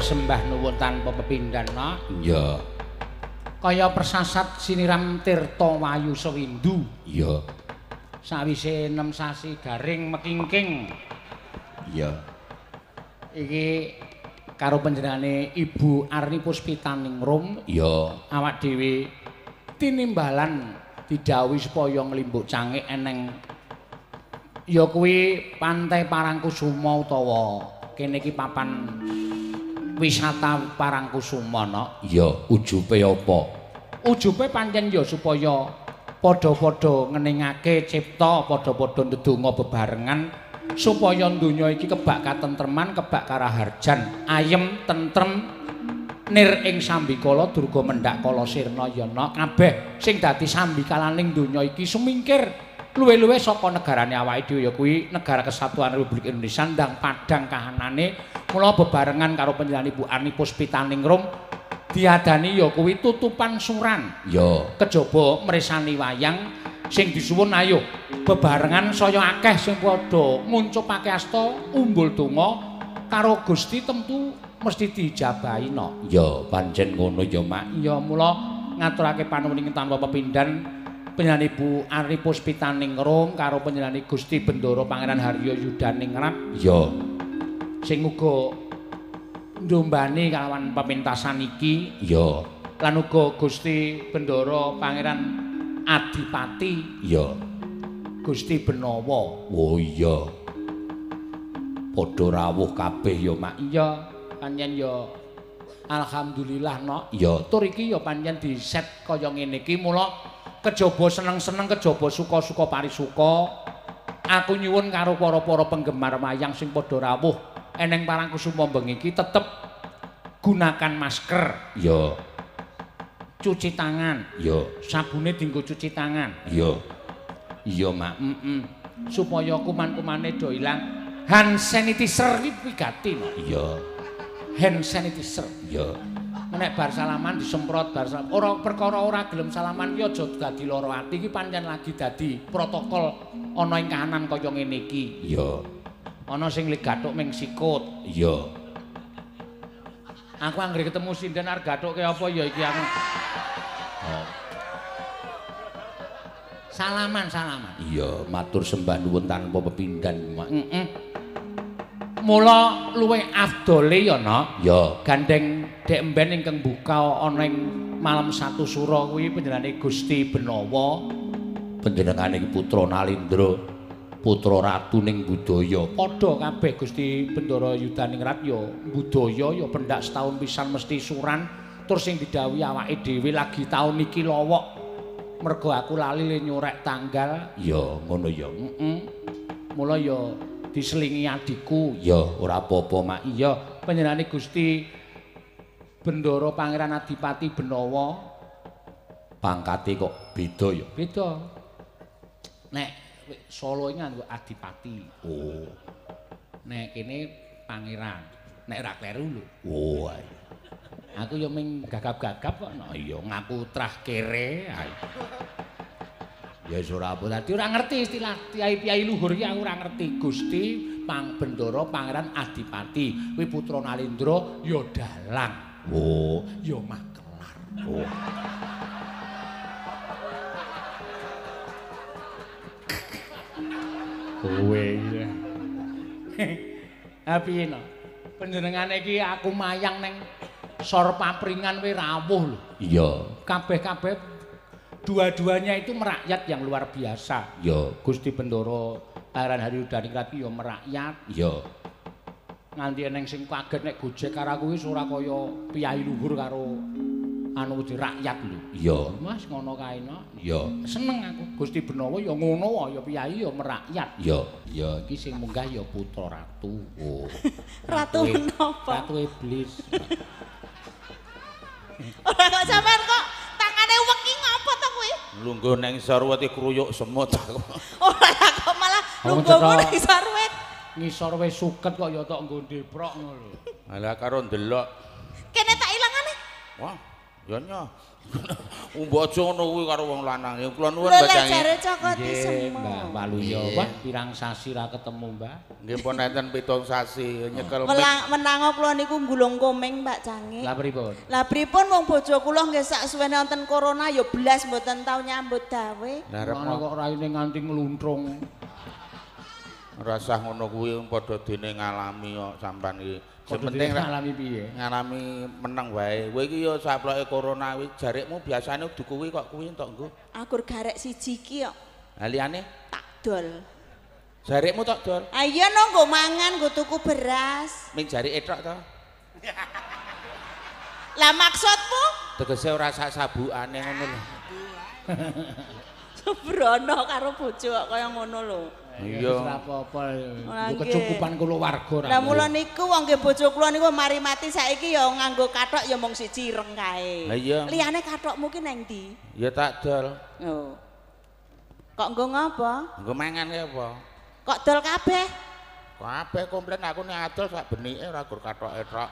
Sembah nuwun tanpa pepindhan no. Iya. Kaya persasat siniram tirta wayu sewindu. Iya. Sawise 6 sasi garing mekingking. Iya. Iki karo panjenengane Ibu Arni Puspitaningrum. Iya. Awak dhewe tinimbalan didhawuhi supaya nglimbuk cangik eneng ya kuwi Pantai Parangkusuma utawa kene iki papan wisata Parangkusuma no. Iya, ujube apa? Ujube pancen ya supaya padha-padha ngeningake cipta, padha-padha ndedonga bebarengan supaya donya iki kebak katentreman, kebak karaharjan, ayem, tentrem, nir ing sambikala durga mendhak kala sirna ya no. Kabeh sing dadi sambikalaning donya iki sumingkir luwe-luwe saka negarane awake dhewe ya kuwi Negara Kesatuan Republik Indonesia ndang padhang kahanane. Mula bebarengan karo panjenengan Ibu Arni Puspitaningrum diadani ya kuwi tutupan suran. Ya. Kejaba mresani wayang sing disuwun ayo bebarengan saya akeh sing padha nguncupake asta umbul donga karo Gusti tentu mesti diijabahi no. Ya pancen ngono ya Mak. Ya mula ngaturake panuwun ing tanpa pepindhan panjenengan Ibu Arni Puspitaningrum karo panjenengan Gusti Bendara Pangeran Haryo Yudaningrat. Ya. Sing uga ndombani kalawan pepintasan iki. Ya. Lan uga Gusti Bendara Pangeran Adipati. Ya. Gusti Benawa. Oh iya. Padha rawuh kabeh ya Mak. Iya, pancen ya alhamdulillah no. Ya. Tur iki ya pancen diset kaya ngene iki mula kejaba seneng-seneng, kejaba suka-suka parisuka. Aku nyuwun karo para-para penggemar wayang sing padha rawuh eneng Parangkusuma bengi iki tetep gunakan masker. Ya. Cuci tangan. Ya. Sabune dienggo cuci tangan. Ya. Iya, Mak. Supaya kuman-kumane do ilang. Hand sanitizer iki wigati no. Iya. Hand sanitizer. Ya. Nek bar salaman disemprot bar salam. Ora perkara ora gelem salaman ki aja dadi lara ati iki pancen lagi dadi protokol ana ing kahanan kaya ngene iki. Iya. Ana sing gathuk ming sikut. Iya. Aku anggere ketemu sinden arep gathukke apa ya iki aku. Oh. Salaman, salaman. Iya, matur sembah nuwun tanpa pepindhan, Mak. Heeh. Mula luwih afdole ya, Nok. Ya. Gandeng dek mben ingkang buka ana ing malam 1 Sura kuwi panjenengane Gusti Benawa, panjenengane putra Nalindra. Putra ratu ning budaya. Padha kabeh Gusti Bendara Yudaningrat ya budaya ya pendak setahun pisan mesti suran terus sing didhawuhi awake dhewe lagi taun iki lowok. Mergo aku lali le nyorek tanggal. Ya ngono ya. Heeh. Mula ya diselingi adikku. Ya ora apa-apa, Mak. Iya, panjenengane Gusti Bendara Pangeran Adipati Benawa pangkate kok beda ya? Beda. Nek Solo iki nganggo adipati. Oh. Nek kene pangeran. Nek ora kleru lho. Oh. Aku ya ming gagap-gagap kok. No iya ngaku trah kere. Ya wis ora apa. Dadi ora ngerti istilah piyayi-piyayi luhur iki aku ora ngerti. Gusti Pang Bendara Pangeran Adipati kuwi putra Nalendra ya dalang. Oh, ya makelar. Oh. Kowe iki. Ha piye no? Panjenengane iki aku mayang ning sor papringan kowe rawuh lho. Iya. Kabeh-kabeh dua-duanya itu merakyat yang luar biasa. Iya. Gusti Bendara Pangeran Haryudaningrat ya merakyat. Iya. Nganti eneng sing kaget nek Gojek karo aku wis ora kaya piyayi luhur karo anu di rakyat lho. Iya. Mas ngono kae no. Iya. Seneng aku. Gusti Benawa ya ngono ya piyayi ya merakyat. Iya. Ya iki sing munggah ya putra ratu. Oh. Ratu menapa? Ratu iblis. Ora kok sampean kok tangane weki ngopo to kuwi? Lungguh nang isor wit kruyuk semut aku. Ora kok malah lungguhmu nang isor wit. Ngisor wis suket kok ya tok nggo ndeprok ngono lho. Lah karo ndelok. Kene tak ilangane. Wah, ya nyoh. Mbok aja ngono kuwi karo wong lanang. Ya kula nuwun Mbak Cangi. Lha jare cokoti semut. Mbah Waluyo, wah pirang sasi ra ketemu, Mbah. Nggih pun enten 7 sasi nyekel. Menango kula niku nggulung komeng Mbak Cangi. Lah pripun? Lah pripun wong bojo kula nggih sak suwene wonten corona ya blas mboten tau nyambut gawe. Lah arep kok raine nganti ngluntrung. Rasah ngono kuwi padha dene ngalami kok sampean iki. Sing penting ngalami piye? Ngalami meneng wae. Kowe iki ya saploke corona kuwi jarikmu biasane kudu kuwi kok kuwi entuk nggo. Aku garek siji iki kok. Lah liyane tak dol. Jarikmu tok dol? Ah iya no nggo mangan, nggo tuku beras. Ming jarike tok to. Lah maksudmu? Tegese ora sak sabukane ngono lho. Sembrono karo bojo kok kaya ngono lho. Iya. Ora apa-apa. Nggo kecukupan kulawarga ora. Lah mula niku wong nggih bojo kula niku mari mati saiki ya nganggo kathok ya mung siji ireng kae. Lah iya. Liyane kathokmu ki nang ndi? Ya tak dol. Oh. Kok nggo ngopo? Nggo mangan ki apa? Kok dol kabeh? Kabeh komplit aku nek adol sak benike ora gur kathoke tok.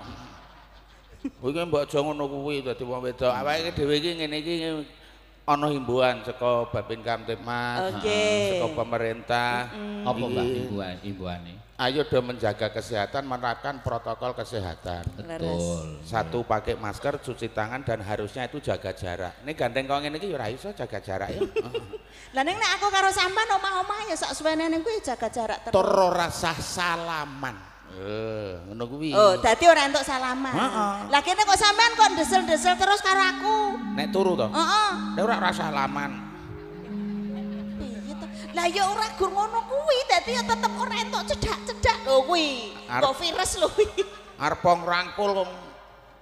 Kowe iki mbok aja ngono kuwi dadi wong wedok. Awake dhewe iki ngene iki ana himbauan saka Babin Kamtibmas, saka pemerintah. Apa Mbak himbauane? Ayo do menjaga kesehatan, menerapkan protokol kesehatan. Betul. Satu, pakai masker, cuci tangan, dan harusnya itu jaga jarak. Ini gandeng kok ngene iki ya ora iso jaga jarak ya. Lah ning nek aku karo sampean omah-omah ya sak suwene ning kuwi jaga jarak terus. Tur ora sah salaman. Ngono kuwi. Oh, dadi ora entuk salaman. Heeh. Lah kene kok sampean kok ndesel-ndesel terus karo aku. Nek turu to? Heeh. Nek ora salaman. Piye to? Lah ya ora gur ngono kuwi, dadi ya tetep ora entuk cedhak-cedhak lho kuwi. Kok virus lho kuwi. Arep ngrangkul wong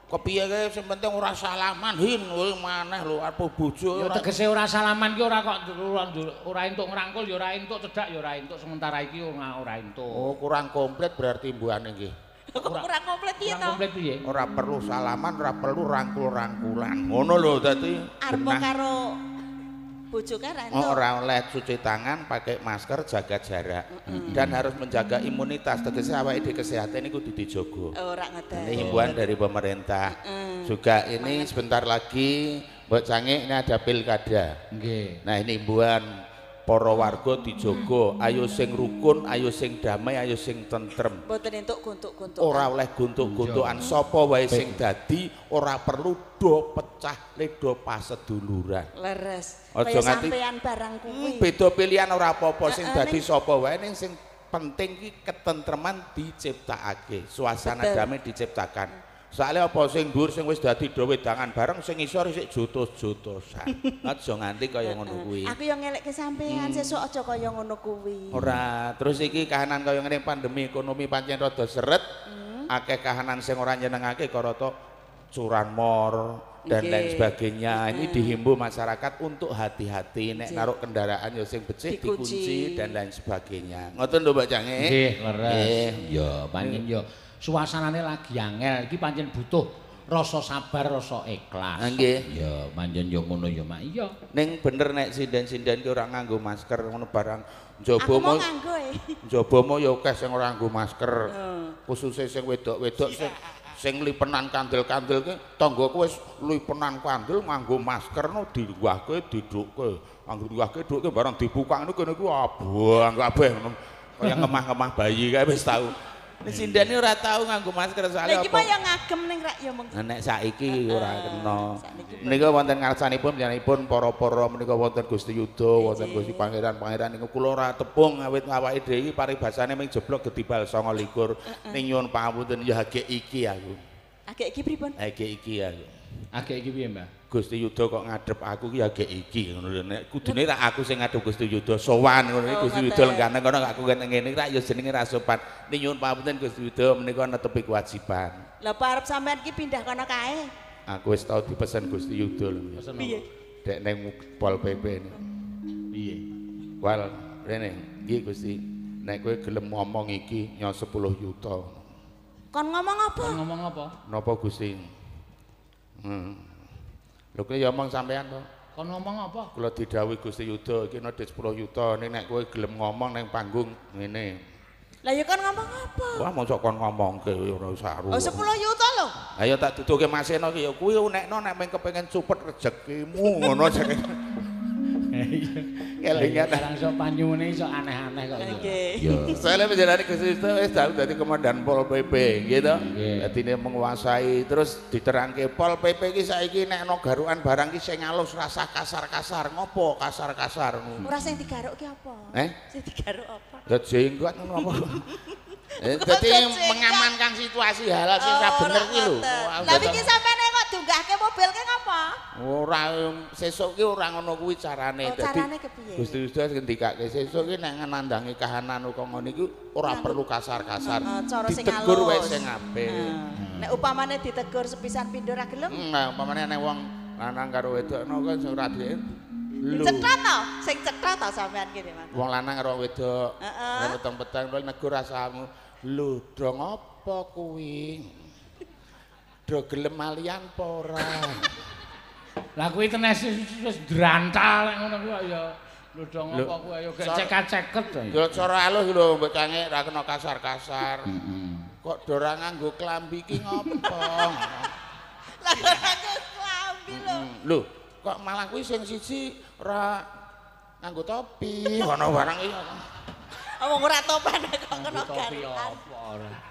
kepiye kae sing penting ora salaman hin kowe maneh lho arep bojo. Ya tegese ora salaman ki ora kok ora entuk ngrangkul ya ora entuk cedhak ya ora entuk sementara iki ora entuk. Oh, kurang komplit berarti mbuane nggih. Kurang komplit piye to? Kurang komplit piye? Ora perlu salaman, ora perlu rangkul-rangkulan. Ngono lho dadi arep karo bojo kae ora entuk. Ora oleh cuci tangan, pakai masker, jaga jarak. Dan harus menjaga imunitas. Tegese awake dhewe kesehatan ini kudu dijaga. Ora ngoten. Ini himbauan dari pemerintah. Juga ini sebentar lagi Mbok Cangik ini ada pilkada. Nggih. Nah, ini himbauan para warga dijaga, ayo sing rukun, ayo sing damai, ayo sing tentrem. Mboten entuk gontuk-gontukan. Ora oleh gontuk-gontukan sapa wae sing dadi, ora perlu do pecah ledo paseduluran. Leres. Aja nganti sampean barang kuwi. Beda pilihan ora apa-apa sing dadi sapa wae ning sing penting ki ketentreman diciptakake, suasana damai diciptakan. Soale apa sing dhuwur sing wis dadi do wedangan bareng sing isor isih jotos-jotosan. Aja nganti kaya ngono kuwi. Aku yo ngelekke sampean sesuk aja kaya ngono kuwi. Ora, terus iki kahanan kaya ngene pandemi ekonomi pancen rada seret. Akeh kahanan sing ora nyenengake karata curanmor dan lain sebagainya. Ini dihimbau masyarakat untuk hati-hati nek naruh kendaraan ya sing becik dikunci dan lain sebagainya. Ngoten lho Mbak Cange. Nggih, leres. Ya, pancen ya suasanane lagi angel iki pancen butuh rasa sabar, rasa ikhlas. Nggih. Ya, pancen ya ngono ya, Mak. Iya. Ning bener nek sinden-sinden ki ora nganggo masker ngono barang njaba mo. Njaba mo ya akeh sing ora nganggo masker. Khususe sing wedok-wedok sing sing lipenan kandel-kandel ki tanggaku wis lipenan kandel nganggo masker no diluwahke didukke anggo diluwahke dukke barang dibuka ngono kene ku abang kabeh ngono kaya ngemah-ngemah bayi kae wis tau. Nek sindene ora tau nganggo masker soalé apa. Lha iki mah ya ngagem ning rak ya mung. Nek saiki ora kena. Menika wonten ngarsanipun panjenenganipun para-para menika wonten Gusti Yuda, wonten Gusti Pangeran-pangeran niku kula ora tepung awit awake dhewe iki paribasane ming jeblok gedibal 29. Ning nyuwun pangapunten ya agek iki aku. Agek iki pripun? Agek iki aku. Agek iki piye, Mbah? Gusti Yuda kok ngadhep aku ki agek iki ngono lho. Nek kudune ra aku sing ngadhep Gusti Yuda sowan ngono iki Gusti Yuda lenggane kono aku ngene ra ya jenenge ra sopan. Ning nyuwun pangapunten Gusti Yuda menika netepi kewajiban. Lah apa arep sampean ki pindah kono kae? Aku wis tau dipesen Gusti Yuda lho. Piye? Dek ning Pol PP ne. Piye? Wal rene nggih Gusti. Nek kowe gelem ngomong iki nyo 10 yuta. Kon ngomong apa? Kon ngomong apa? Napa Gusti? Lho kowe ya omong sampean to. Kon ngomong apa? Kula didhawuhi Gusti Yuda iki ana 10 yuta ning nek kowe gelem ngomong ning panggung ngene. Lah ya kon ngomong apa? Wah mosok kon ngomongke ora saru. Oh 10 yuta lho. Ayo tak duduhke Mas Seno ki ya kuwi unekno nek mung kepengin cupet rezekimu ngono jenenge. Kelingan barang sok panyune iso aneh-aneh kok ya. Nggih. Soale panjenengane Gusti Yuda wis tau dadi komandan Pol PP nggih to. Dadine menguasai terus diterangke Pol PP iki saiki nek ana garukan barang ki sing alus rasah kasar-kasar. Ngopo kasar-kasar ngono? Ora sing digaruk ki apa? Eh? Sing digaruk apa? Ya jenggot ngono apa? Dadi mengamankan situasi halal sing ora bener kuwi lho. Lah iki sampeyan kok diunggahke mobil ki ngopo? Ora sesuk ki ora ngono kuwi carane. Dadi kepiye? Gusti Yuda ngendikake sesuk ki nek nandangi kahanan kok ngono iku ora perlu kasar-kasar. Ditegur wae sing apik. Nek upamane ditegur sepisan pindho ra gelem? Nah, upamane nek wong lanang karo wedok no kan sing ora lho. Cetha to? Sing cetha to sampean kene, Mas. Wong lanang karo wedok, nek peteng-peteng negur rasamu. Lho, do ngopo kuwi? Do gelem malian apa ora? Lah kuwi tenes wis drantal nek ngono kuwi ya. Lho do ngopo kuwi ayo gek cekat-ceket to. Ya cara alus lho mbok cange ra kena kasar-kasar. Kok do ora nganggo klambi iki ngopo? Lah ora nganggo klambi lho. Lho, kok malah kuwi sing siji ora nganggo topi, ngono barang iki. Wong ora topan kok kena garukan.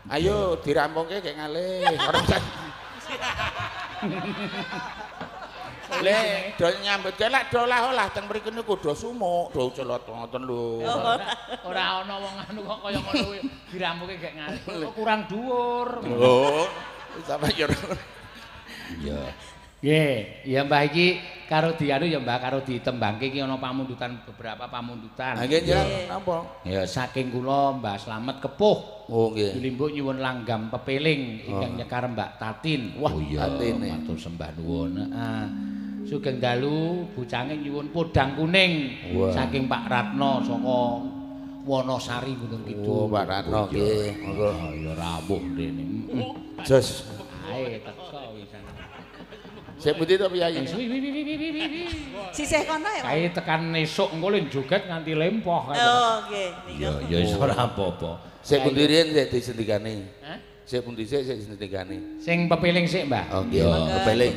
Ayo dirampungke gek ngalih. Ora usah. Le, do nyambut gawe lak do olah-olah teng mriki niku do sumuk, do celot ngoten lho. Ora ana wong anu kok kaya ngono kuwi dirampungke gek ngalih. Kok kurang dhuwur. Lho, sampe yo. Iya. Nggih, ya Mbah iki karo dianu ya Mbah karo ditembangke iki ana pamundutan beberapa pamundutan. Ha nggih njenengan napa? Ya saking kula Mbah Slamet Kepuh. Oh nggih. Dilimbuk nyuwun langgam pepeling ingkang nyekar Mbak Tatin. Wah, Tatine. Matur sembah nuwun. Heeh. Sugeng dalu bucange nyuwun podang kuning saking Pak Ratno saka Wonosari Gunung Kidul. Oh, Pak Ratno nggih. Monggo. Ya rawuh rene. Jos. Ae teko wisan. Sik pundi to piyayi? Sisih kono ya. Kae tekan esuk engko le joget nganti lempoh kae. Oh nggih. Ya ya wis ora apa-apa. Sik pundi riyen sik disendikane? Hah? Sik pundi sik sik disendikane? Sing pepeling sik, Mbah. Oh nggih, pepeling.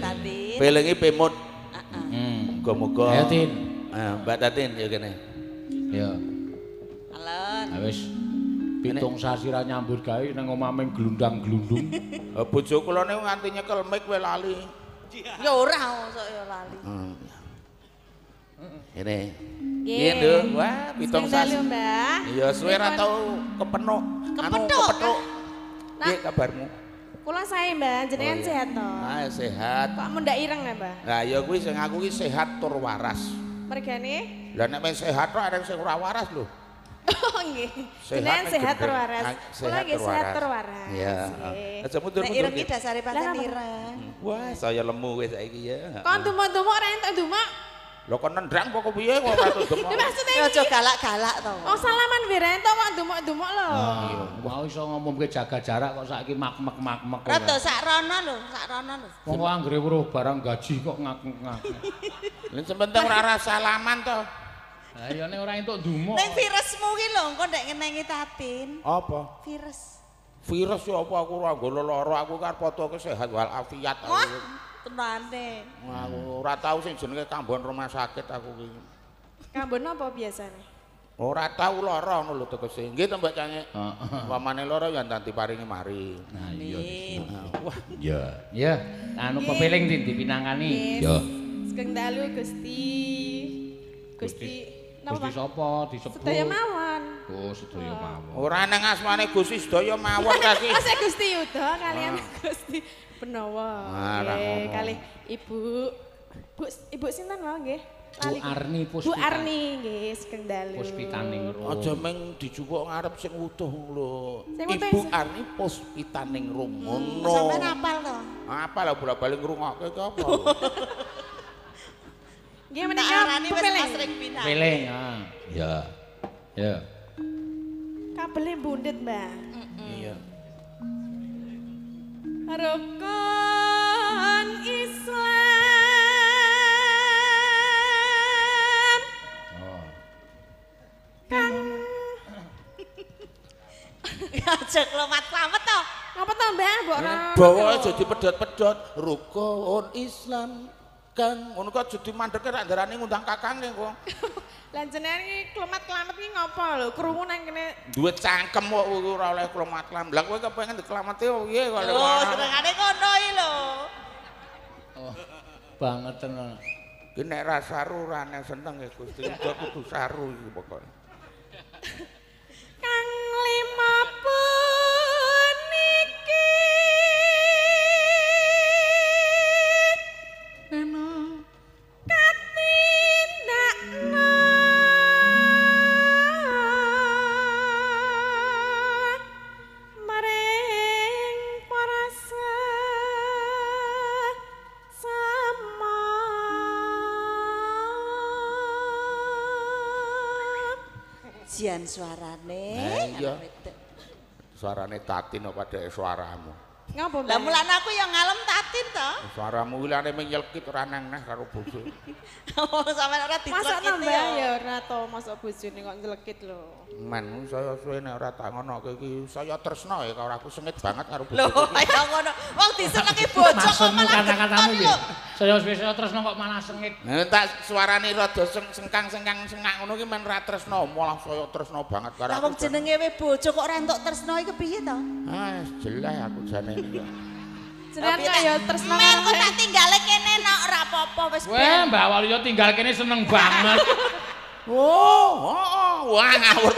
Pelinge pemut. Heeh. Muga-muga. Ayo Tin. Mbak Tatin ya kene. Ya. Alon. Ha wis pitung sasi ra nyambut gawe nang omah ming glundang-glundung. Bojo kula niku nganti nyekel mic wae lali. Ya ora mosok ya lali. Ngene. Nggih, Nduk. Wah, pitung sasi. Mbah. Iya, suwe ra tau kepenuk. Anu kepethuk. Piye kabarmu? Kula sae, Mbah. Jenengan sehat to? Ah, sehat. Kok mundak ireng ya, Mbah? Lah ya kuwi sing aku ki sehat tur waras. Mergane? Lah nek men sehat tok areng sing ora waras lho. Oh nggih. Jenengan sehat tur waras. Kula nggih sehat tur waras. Iya. Aja mundur-mundur. Nek ireng ki dasare pancen ireng. Wah, saya lemu wis saiki ya. Kon dumuk-dumuk ora entuk dumuk. Lho kon nendang apa piye kok ora entuk dumuk. Maksudnya aja galak-galak to. Oh salaman wae ra entuk kok dumuk-dumuk lho. Iya, mau iso ngomongke jaga jarak kok saiki mak-mek-mak-mek. Rada sak rono lho, sak rono lho. Wong anggere weruh barang gaji kok ngak-ngak. Lha sementing ora salaman to. Lah iya nek ora entuk ndumuk. Ning virusmu ki lho engko ndek ngenengi Tatin. Apa? Virus. Virus ya apa aku ora nggo lara, aku kan fotoke sehat walafiat. Wah, tenane. Aku ora tau sing jenenge kambon rumah sakit aku ki. Kambon apa biasane? Ora tau lara ngono lho tegese. Nggih to Mbak Cangik. Heeh. Pamane lara ya ndang diparingi mari. Nah iya. Wah, iya. Ya, anu pepeling dipinangani. Ya. Sugeng dalu Gusti. Gusti Gusti sapa disebut? Sedaya mawon. Oh, sedaya mawon. Ora nang asmane Gusti sedaya mawon kaki. Masa Gusti Yuda kalian Gusti Benowo. Nggih, kalih Ibu Bu sinten wae nggih? Bu Arni Puspita. Bu Arni nggih, sugeng dalu. Puspitaningrum. Aja meng dijupuk ngarep sing utuh lho. Ibu Arni Puspitaningrum ngono. Sampeyan apal to? Apal lho bola-bali ngrungokke ki apa? Nggih menika pepeling. Pepeling, ah. Ya. Ya. Kabele bundet, Mbah. Iya. Rukun Islam. Oh. Kang aja klomat-klamet to. Ngapa to, Mbah? Mbok ora. Bawa aja dipedhot-pedhot rukun Islam. Kang ngono kok jadi mandeke rak ndarani ngundang kakange kok. Lah jenengan iki klemat-klamet iki ngopo lho? Krungu nang kene duwe cangkem kok ora oleh klemat-klamet. Lah kowe kepengin diklameti piye kok. Oh, senengane ngono iki lho. Oh, banget tenan. Ki nek ra saru ora seneng ya Gusti. Udah kudu saru iki pokoke. Kang lima puniki katindakna maring para sama. Jian suarane. Iya. Suarane Tatin apa dhek suaramu? Ngapa, Mbak? Lah mulane aku yang ngalem Tatin to. Suaramu kuwi lane mung nyelkit ora nang neh karo bojo. Oh, sampean ora Masa dicelekit nambah ya ora to, mosok bojone kok nyelekit lho. Men saya suwe nek ora tak ngonoke iki saya tresno ya karo aku sengit banget karo bojo. Lho, kaya ngono. Wong disenengi bojo kok malah kata-katamu piye? Saya suwe saya tresno kok malah sengit. Nah, tak suarane rada sengkang-sengkang sengak ngono ki men ra tresno, malah saya tresno banget karo Lah wong jenenge we bojo kok ora entuk tresno iki piye to? Ah, jelas aku jane. Jenengan kok ya tresno Men kok tak tinggale kene nok ora apa-apa wis. Weh, Mbak Waluyo tinggal kene seneng banget. Oh, heeh, wah ngawur.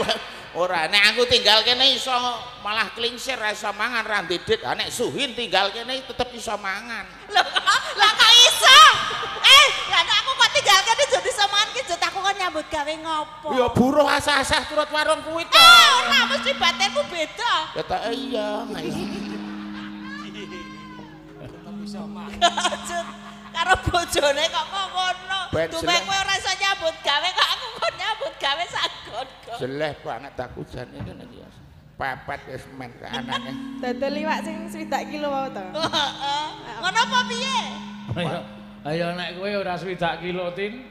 Ora, nek aku tinggal kene iso malah klingsir ra iso mangan ra ndedit. Ha nek Suhin tinggal kene tetep iso mangan. Lho, lah kok iso? Lah nek aku kok tinggal kene yo iso mangan ki yo aku kok nyambut gawe ngopo? Ya buruh asah-asah turut warung kuwi to. Ora mesti batinku beda. Ya tak iya. Karo bojone kok ngono. Dume kowe ora iso nyambut gawe kok aku kok nyambut gawe sagon kok. Jeleh banget aku jane ngene iki. Pepet wis men anane. Dodol iwak sing 60 kilo wae to. Heeh. Ngono apa piye? Ayo nek kowe ora 60 kilo, Tin.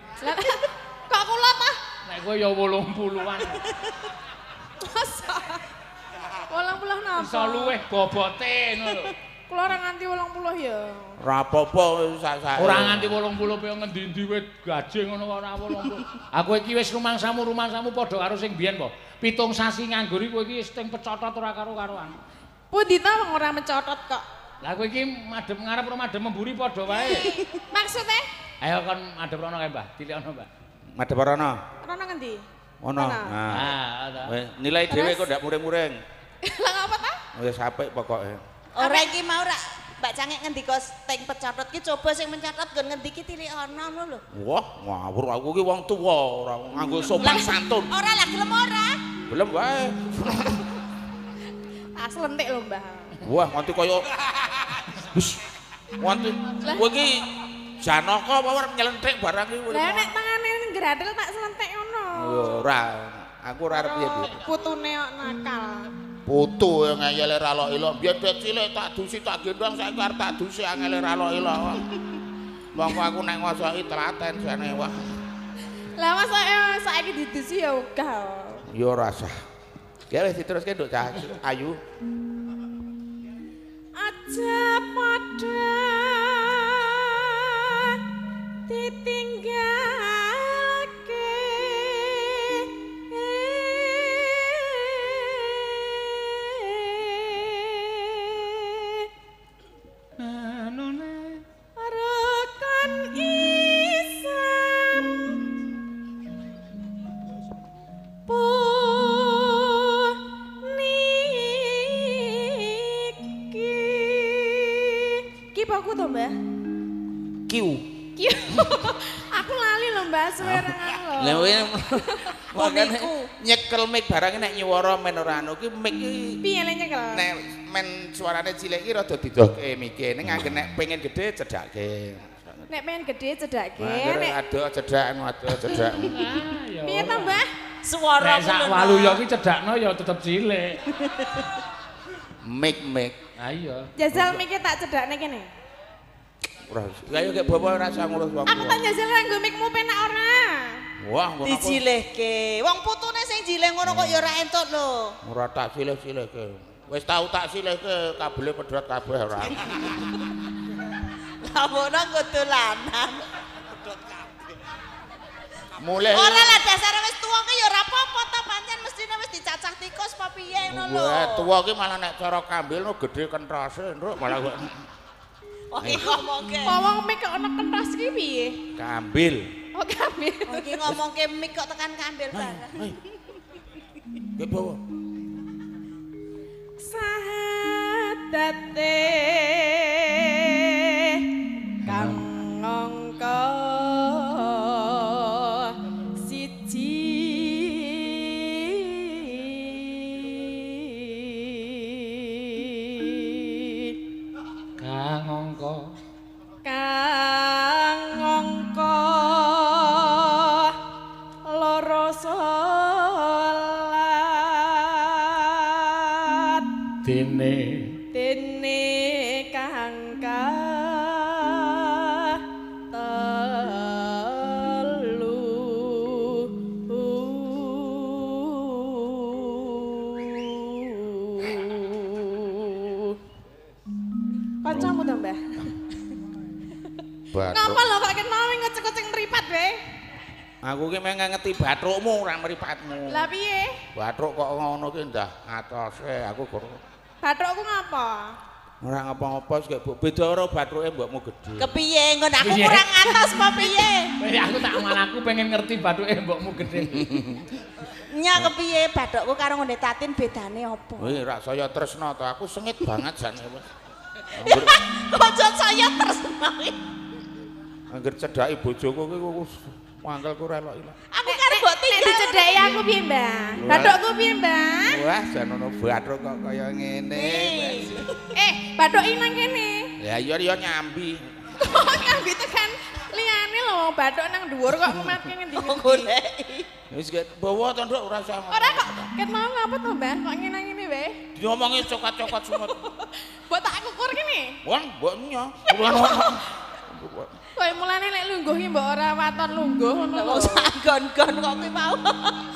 Kok kula ta? Nek kowe ya 80-an. Masa? 80 napa? Iso luweh bobote ngono lho. Kula ora nganti 80 ya. Ora apa-apa sak-sak. Ora nganti 80 piye ngendi-endi wit gaje ngono ora 80. Aku iki wis rumangsamu padha karo sing biyen po. 7 sasi nganggur kowe iki wis teng pecotot ora karo-karoan. Pundi ta wong ora mecotot kok. Lah kowe iki madhep ngarep ora madhep mburi padha wae. Maksude? Ayo kon madhep rono kae, Mbah. Tilikno, Mbah. Madhep rono. Rono ngendi? Ono. Nah. Nilai dhewe kok ndak muring-muring. Lah ngapa ta? Wis apik pokoke. Ora iki mau rak Mbak Cangik ngendika teng pecotot ki coba sing mencatat nggon ngendi ki tilik ana ngono lho. Wah, ngawur aku ki wong tuwa ora nganggo sopan santun. Ora lah gelem ora. Gelem wae. Tak slentik lho, Mbah. Wah, nganti kaya wis nganti kowe iki Janaka apa arep nyelentik barang iki. Lah nek tangane nggrathel tak slentik ngono. Ora, aku ora arep piye-piye. Putune kok nakal. Putu yang ngeyele ra lok-ilok. Biyen dek cilik tak dusi tak gendong saiki arep tak dusi angele ra lok-ilok. Mongko aku nek ngosoki telaten jane wah. Lah masoke saiki didusi ya ogah. Ya ora sah. Ya wis diteruske nduk Cah Ayu. Aja padha ditinggalke rukun Islam puniki. Ki apa aku to, Mbah? Kiu. Kiu. Aku lali lho, Mbah, suwerengan lho. Lah kowe makane nyekel mic barang nek nyuwara men ora anu ki mic ki piye le nyekel? Nek men suarane cilik ki rada didohke mike ning anggen nek pengen gedhe cedhake. Nek pengen gedhe cedhake, nek adoh cedhak adoh cedhak. Piye to, Mbah? Suara nek sak waluya ki cedhakno ya tetep cilik. Mic-mic. Ha iya. Jajal mike tak cedhakne kene. Ora. Lah yo gek bapak ora usah ngurus wong. Aku tak jajal nganggo mikmu penak ora. Wah, ngono. Dijilehke. Wong putune sing jileh ngono kok ya ora entuk lho. Ora tak silih-silihke. Wis tau tak silihke kabele pedhot kabeh ora. Lah ngono nggo dolanan. Pedhot kabeh. Mulih. Ora lah dasare wis tuwa ki ya ora apa-apa to pancen mestine wis dicacah tikus apa piye ngono lho. Wah, tuwa ki malah nek cara kambil no gedhe kentrase, Nduk, malah kok. Wah, iki ngomongke. Wong mik kok ana kentras ki piye? Kambil. Oh, kambil. Oh, iki ngomongke mik kok tekan kambil bareng. Kowe bawa. Sahadate kang angka siji kang angka kang angka loro salat dene dene kang telu. Kancamu to, Mbah? Ngapa lho kok kenal ngecek-ngecek mripat wae? Aku ki meh ngangeti bathukmu ora mripatmu. Lah piye? Bathuk kok ngono ki ndah atose aku kok. Bathukku ngapa? Ora ngapa-ngapa sik beda karo bathuke mbokmu gedhe. Kepiye nggon aku kurang atos apa piye? Wis aku tak malah aku pengen ngerti bathuke mbokmu gedhe. Nya kepiye bathukku karo ngene Tatin bedane apa? Wih, rak saya tresna to aku sengit banget jane wis. Kok saya tresna iki. Angger cedhaki bojoku ki mangkelku ora elok ilang. Aku karo mbok tinggal. Nek dicedhaki aku piye, Mbah? Bathukku piye, Mbah? Wah, jan ono bathuk kok kaya ngene. Bathuk iki nang kene. Lah iya ya nyambi. Kok nyambi tekan liyane lho, bathuk nang dhuwur kok ngematke ngendi-ngendi. Goleki. Wis bawa to, Nduk, ora usah. Ora kok ket mau ngapa to, Mbah? Kok ngene-ngene wae? Diomongi cokot-cokot semut. Mbok tak kukur kene. Wah, mbok nyo. Kowe mulane lek lungguh ki mbok ora waton lungguh ngono lho. Wong sak gon-gon kok kuwi mau.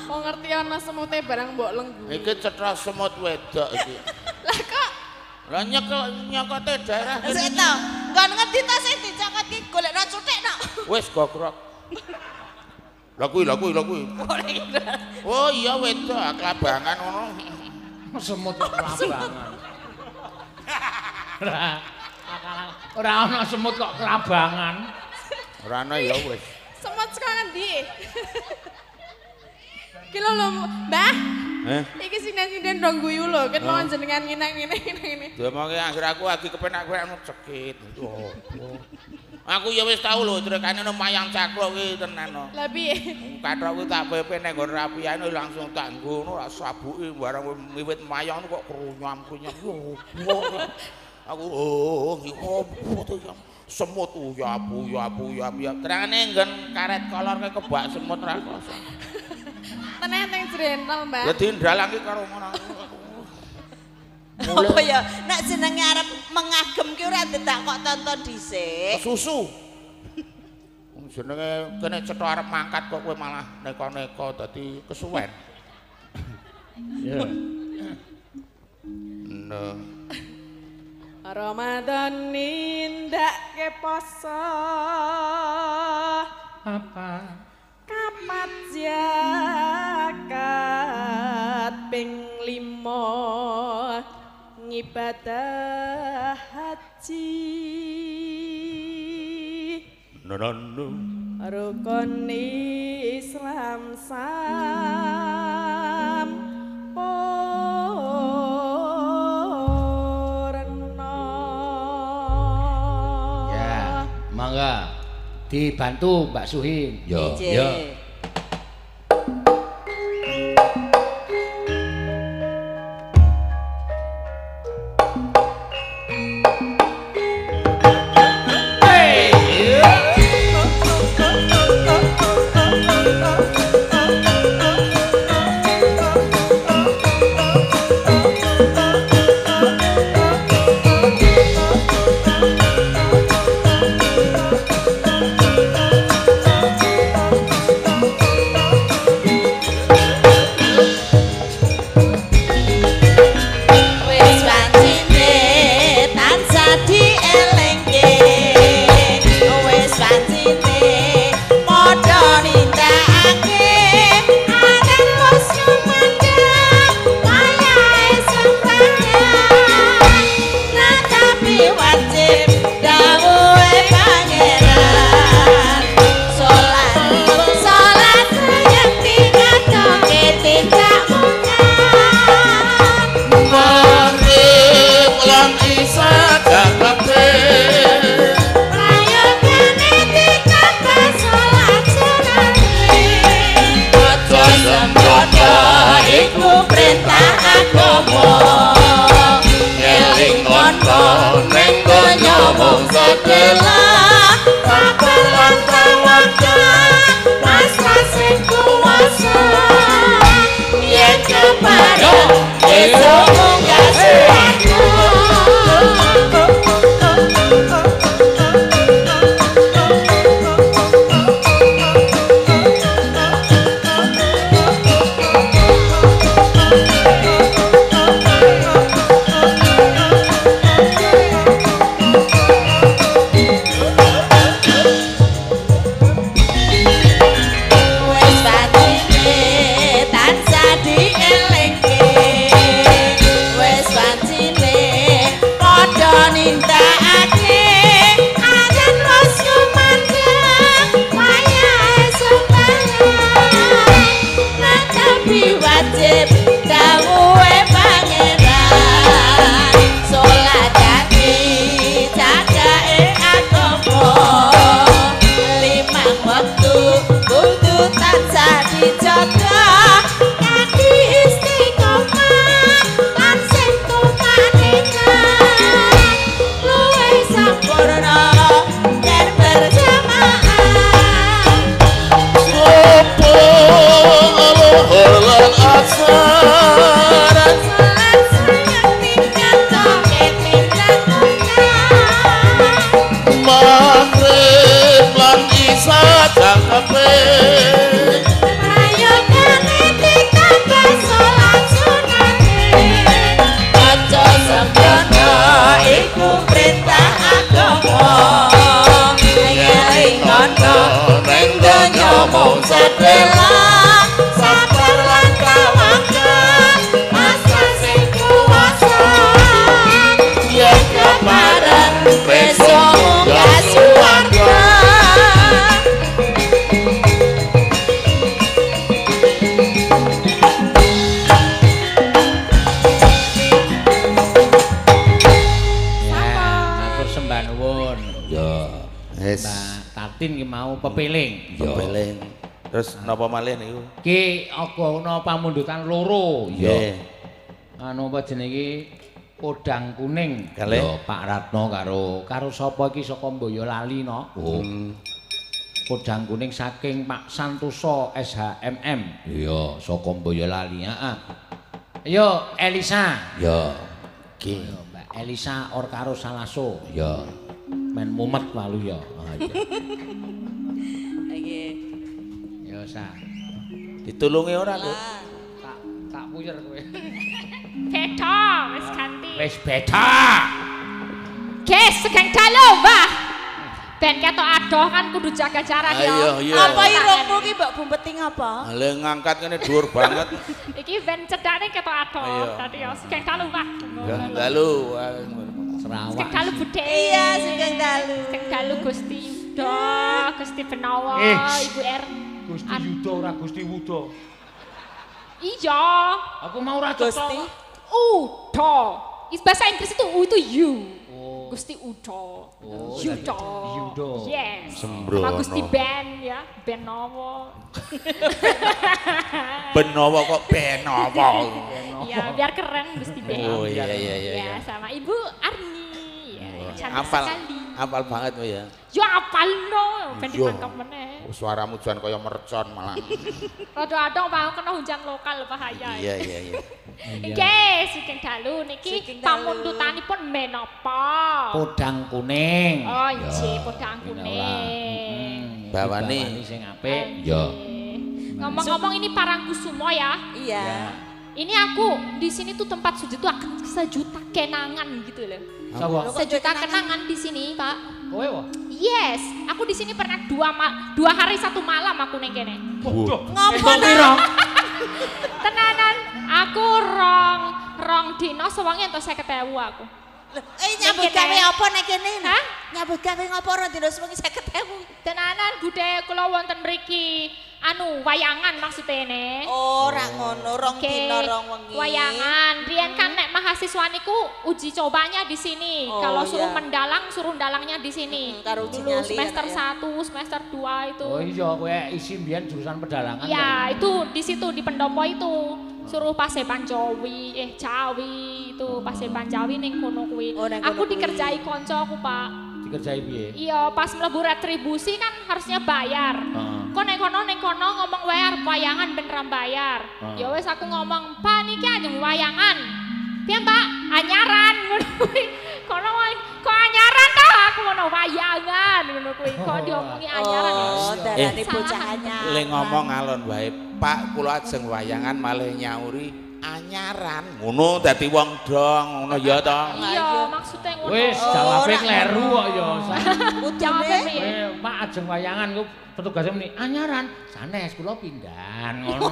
Wong ngerti ana semute barang mbok lengguh. Iki cetha semut wedok iki. Lah kok lah nyekel nyokote daerah. Sik to. Nggon ngendi to sing dicokot ki golekno cuthik no. Wis gogrok. Lah kuwi, lah kuwi, lah kuwi. Oh iya wedok kelabangan ngono. Semut kelabangan. Ora ora ana semut kok kelabangan. Ora ana ya wis. Semut saka ngendi? Ki lho Mbah. Iki sinden-sinden dong guyu lho, ket mau jenengan ngene ngene. Diomongi anggere aku lagi kepenak-penak cekit. Oh. Aku ya wis tau lho trekane nang mayang cakluk kuwi tenan no. Lah piye? Kathok kuwi tak pepe nang nggon rapiane langsung tak nggo ngono tak sabuki barang wiwit mayang kok krunyam-krunyam. Aku oh opo to semut uyap uyap uyap uyap. Terangane nggon karet kolor kae kebak semut ra kosong. Tenan teng jrentel, Mbak. Lah dindalang ki karo ngono. Apa ya nek jenenge arep mengagem ki ora ndedak kok tonton dhisik. Susu. Wong jenenge kene cetha arep mangkat kok kowe malah neko-neko dadi kesuwen. Ya. Nah. Ramadan nindakake poso. Apa? Kapat zakat ping 5 ngibadah haji. Nono. Rukun Islam sampurna. Ya, mangga dibantu Mbak Suhin. Yo, yo. Nuwun. Ya. Wis. Mbak Tatin ki mau pepeling. Pepeling. Terus napa malih niku? Ki aga ana pamundutan loro. Nggih. Anu apa jenenge iki? Podang kuning. Kalih. Ya Pak Ratno karo sapa iki saka Boyolali no. Oh. Podang kuning saking Pak Santoso SHMM. Iya, saka Boyolali. Heeh. Ayo Elisa. Ya. Nggih. Ayo Mbak Elisa or karo Salaso. Ya. Men mumet lalu ya. Ah, iya. Nggih. Ya sa. Ditulungi ora, Lho? Tak puyer kowe. Beda, wis ganti. Wis beda. Guys, sugeng dalu, Mbah. Ben ketok adoh kan kudu jaga jarak ya. Ayo, iya. Apa irungmu ki mbok bumpeti ngapa? Lha ngangkat ngene dhuwur banget. Iki ben cedhake ketok adoh tadi ya. Sugeng dalu, Mbah. Dalu. Serawak. Sugeng dalu Budhe. Iya, sugeng dalu. Sugeng dalu Gusti Yuda, Gusti Benawa, Ibu R. Gusti Yuda ora Gusti Wuda. Iya. Aku mau ora cetha. Gusti Uda. Bahasa Inggris itu U itu you. Oh. Gusti Uda. Oh, Yuda. Yuda. Yes. Sembrono. Sama Gusti Ben ya, Benowo. Benowo kok Benowo. Iya, biar keren Gusti Ben. Oh iya iya iya. Ya, sama Ibu Arni. Ya, cantik Apal. sekali. Apal banget kowe ya. Ya apal no, ben ditangkap meneh. Suaramu jan kaya mercon malah. Rada adong mau kena hujan lokal bahaya. Iya iya iya. Nggih, sugeng dalu niki pamundutanipun menapa? Podang kuning. Oh, nggih, podang kuning. Bawane sing apik. Ya. Ngomong-ngomong ini Parangkusumo ya. Iya. Ini aku di sini tuh tempat sujud tuh akan sejuta kenangan gitu loh. Sapa? Sejuta kenangan di sini, Pak. Kowe wae? Yes, aku di sini pernah dua hari satu malam aku neng kene. Ngopo nang? Tenanan, aku rong dino sewengi entuk 50.000 aku. Nyambut gawe apa nek kene? Hah? Nyambut gawe ngopo rong dino sewengi 50.000? Tenanan budhe kula wonten mriki anu wayangan maksudnya ne. Oh, ora ngono, rong dino rong wengi. Wayangan. Riyen kan nek mahasiswa niku uji cobanya di sini. Oh, kalau suruh iya. Mendalang, suruh dalangnya di sini. Karo uji dulu nyali, semester ya. 1, semester 2 itu. Oh iya, kowe isi mbiyen jurusan pedalangan. Iya, itu di situ di pendopo itu. Suruh Paseban Jawi, Jawi itu Paseban Jawi ning kono kuwi. Oh, aku dikerjai koncoku, Pak. Dikerjai piye? Iya, pas mlebu retribusi kan harusnya bayar. Kok nek kono ngomong wae arep wayangan ben ra bayar. Ya wis aku ngomong, "Pak niki ajeng wayangan." Piye, Pak? Anyaran ngono kuwi. Kono kok anyaran ta aku ngono wayangan ngono kuwi. Kok diomongi anyaran ya. Oh, darane bocah anyar. Le ngomong alon wae, Pak kula ajeng wayangan malih nyauri anyaran. Ngono dadi wong dong, ngono ya to. Iya, maksudnya ngono. Wis jawabe kleru kok ya. Jawabe piye? Pak ajeng wayangan ku petugasnya muni anyaran, sanes kula pindahan ngono.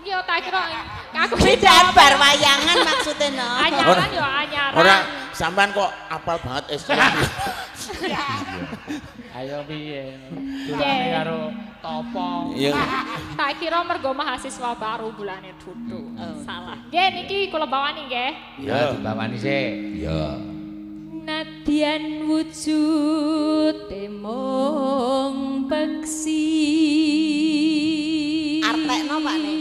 Iya tak kira aku pindahan bar wayangan maksudnya no. Anyaran ya anyaran. Ora sampean kok apal banget istilah. Ayo piye? Durane karo topo. Iya. Tak kira mergo mahasiswa baru bulane duduk. Salah. Nggih niki kula bawani nggih. Ya dibawani sik. Ya. Nadyan wujud mung peksi. Artekno Pak ne.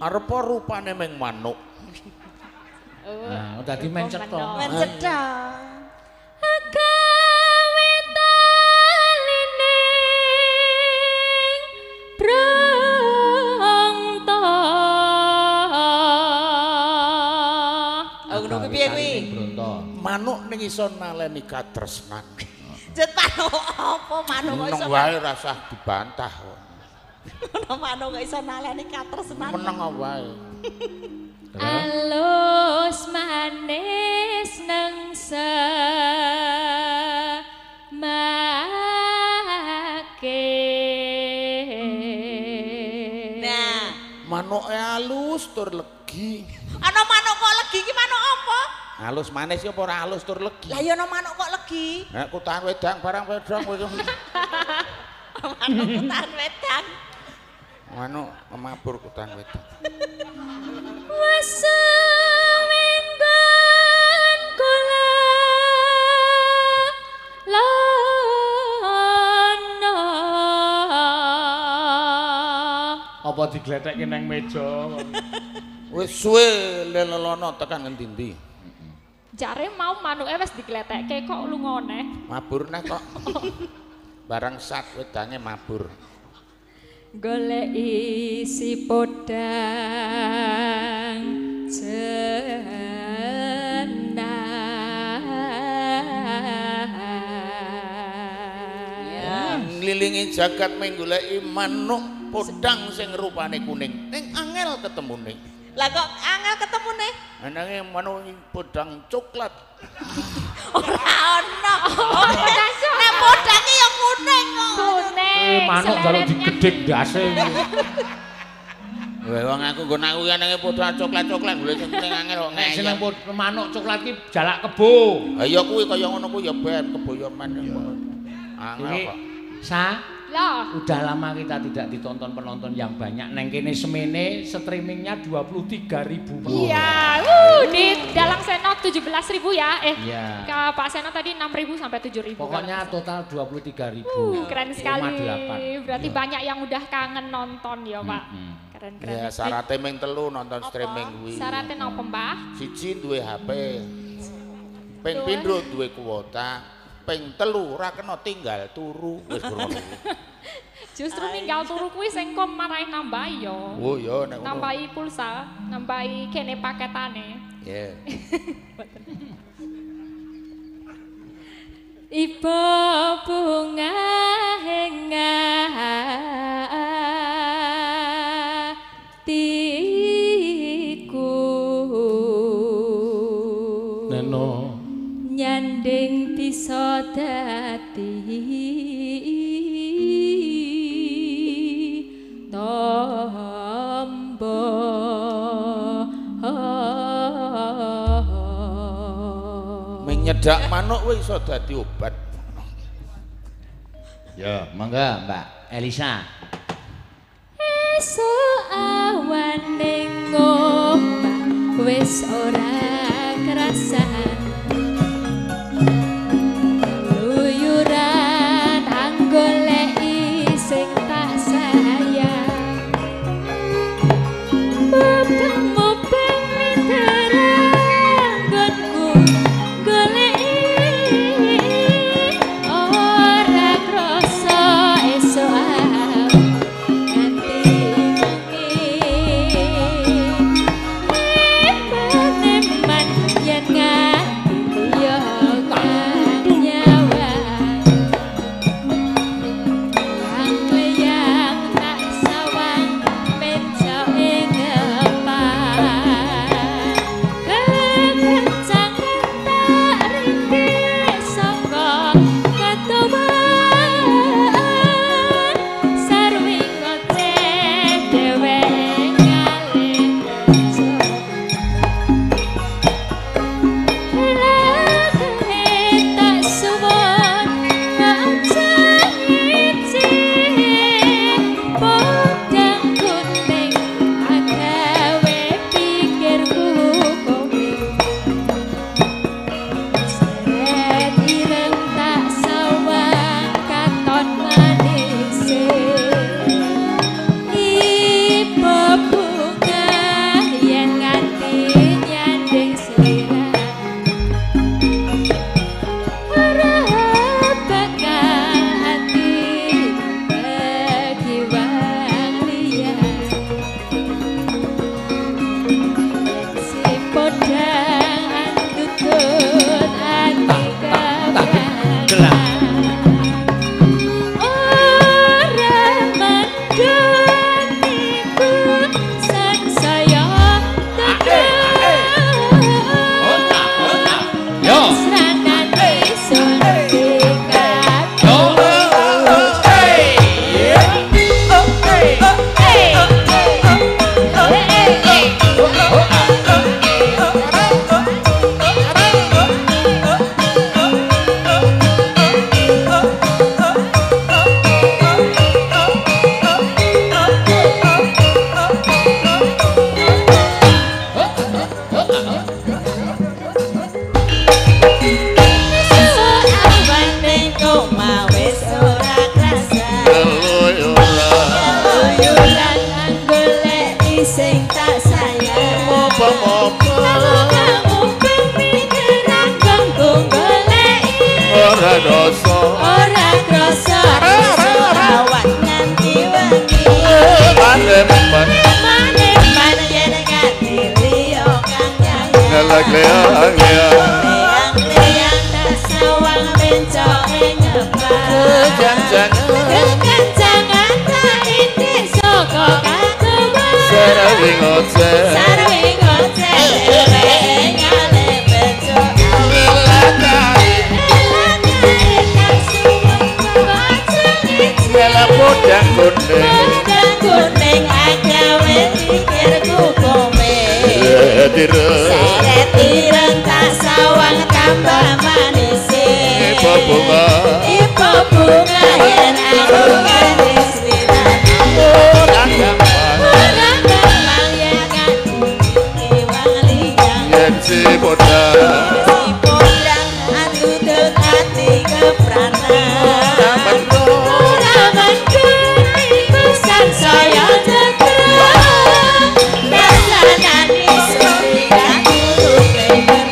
Arepa rupane ming manuk. Nah, dadi men cetha. Men cetha. Gawe taline brongto. Oh, ngono kuwi piye kuwi? Manuk ning iso naleni katresnan. Jet manuk apa manuk kok iso? Meneng wae rasah dibantah. Ono manuk kok iso naleni katresnan. Meneng wae. Alus manis nang semake. Nah, manuke alus tur legi. Ana manuk kok legi iki manuk apa? Alus manis ya apa ora alus tur legi? Lah ya ana manuk kok legi. Nek kutahan wedang barang wedang kowe. Manuk kutahan wedang. Manuk mabur kutahan wedang. Wesewenggon kula Apa diglethekke nang meja. Wis suwe lelono tekan ngendi-endi. Jare mau manuke wis diglethekke kok lunga neh. Mabur neh kok. Barang sak wedange mabur. Goleki si podang jenah. Nglilingi jagat mung goleki manuk podang sing rupane kuning. Ning angel ketemune. Lah kok angel ketemune? Anake manuk podang coklat. Ora ono. Nek podange ya kuning kok. Kuning. Manuk njaluk digedhek ndase. Wah wong aku nggon aku ki anake podang coklat-coklat golek sing kuning angel kok. Nek seneng manuk coklat ki jalak kebo. Ha iya kuwi kaya ngono kuwi ya ben kebo ya men. Angel kok. Sa, Loh. Udah lama kita tidak ditonton penonton yang banyak. Neng kene semene streamingnya 23.000. Iya, di Dalang Seno 17.000 ya. Iya. Ke Pak Seno tadi 6.000 sampai 7.000. Pokoknya total 23.000. Keren sekali. 8. Berarti banyak yang udah kangen nonton ya, Pak. Keren-keren. Ya, syaratnya ming telu nonton streaming kuwi. Syaratnya nopo, Mbah? Siji duwe HP. Ping pindho duwe kuota. Ping telu ora kena tinggal turu wis ngono. Justru ninggal turu kuwi sing kok marahi nambahi ya. Oh iya nek ngono. Nambahi pulsa, nambahi kene paketane. Iya. Ibu bunga atiku. Neno nyanding bisa dadi tombo. Menyedak manuk wis iso dadi obat. Ya, monggo Mbak Elisa. Esuk awan ning omah wis ora krasan. Luyuran anggoleki sing tak sayang. Mubeng-mubeng miterang nggonku goleki ora krasa esuk awan nganti bengi. Eman-eman yen nganti yo kang nyawang. Yang tak sawang mencoke ngepak. Kekencangan tak rindik saka ketuban. Sarwi ngoceh dhewek ngalih Lagune tak suwun ngajeng-ngiji. Podang kuning agawe pikirku kowe. Seret ireng tak sawang katon manise. Ibu bunga yen nganti nyanding slira. Ora bakal ati kegiwang liya. Si podang andutut ati kebrangkan. Ora mandhut iku sansaya teguh. Yo. Sranane sun dikatut. Yo. Hey. krasa ora krasa awan nganti wengi maneman maneman yen nganti liya kang nyayang leyang leyang tak sawang mencoke nyebar kekencangan tak indik saka kateman sarwi ngoceh sarwi ngoceh ngale bejo podang kuning podang kuning agawe pikirku kome seret ireng tak sawang tambah manise ipo bunga ipo bunga yen aku gadis wirane ora gampang ora gampang yen nganti wang liyang yen si podang si podang andudut ati kepranan saya tetep nasanane suwi aku pengen.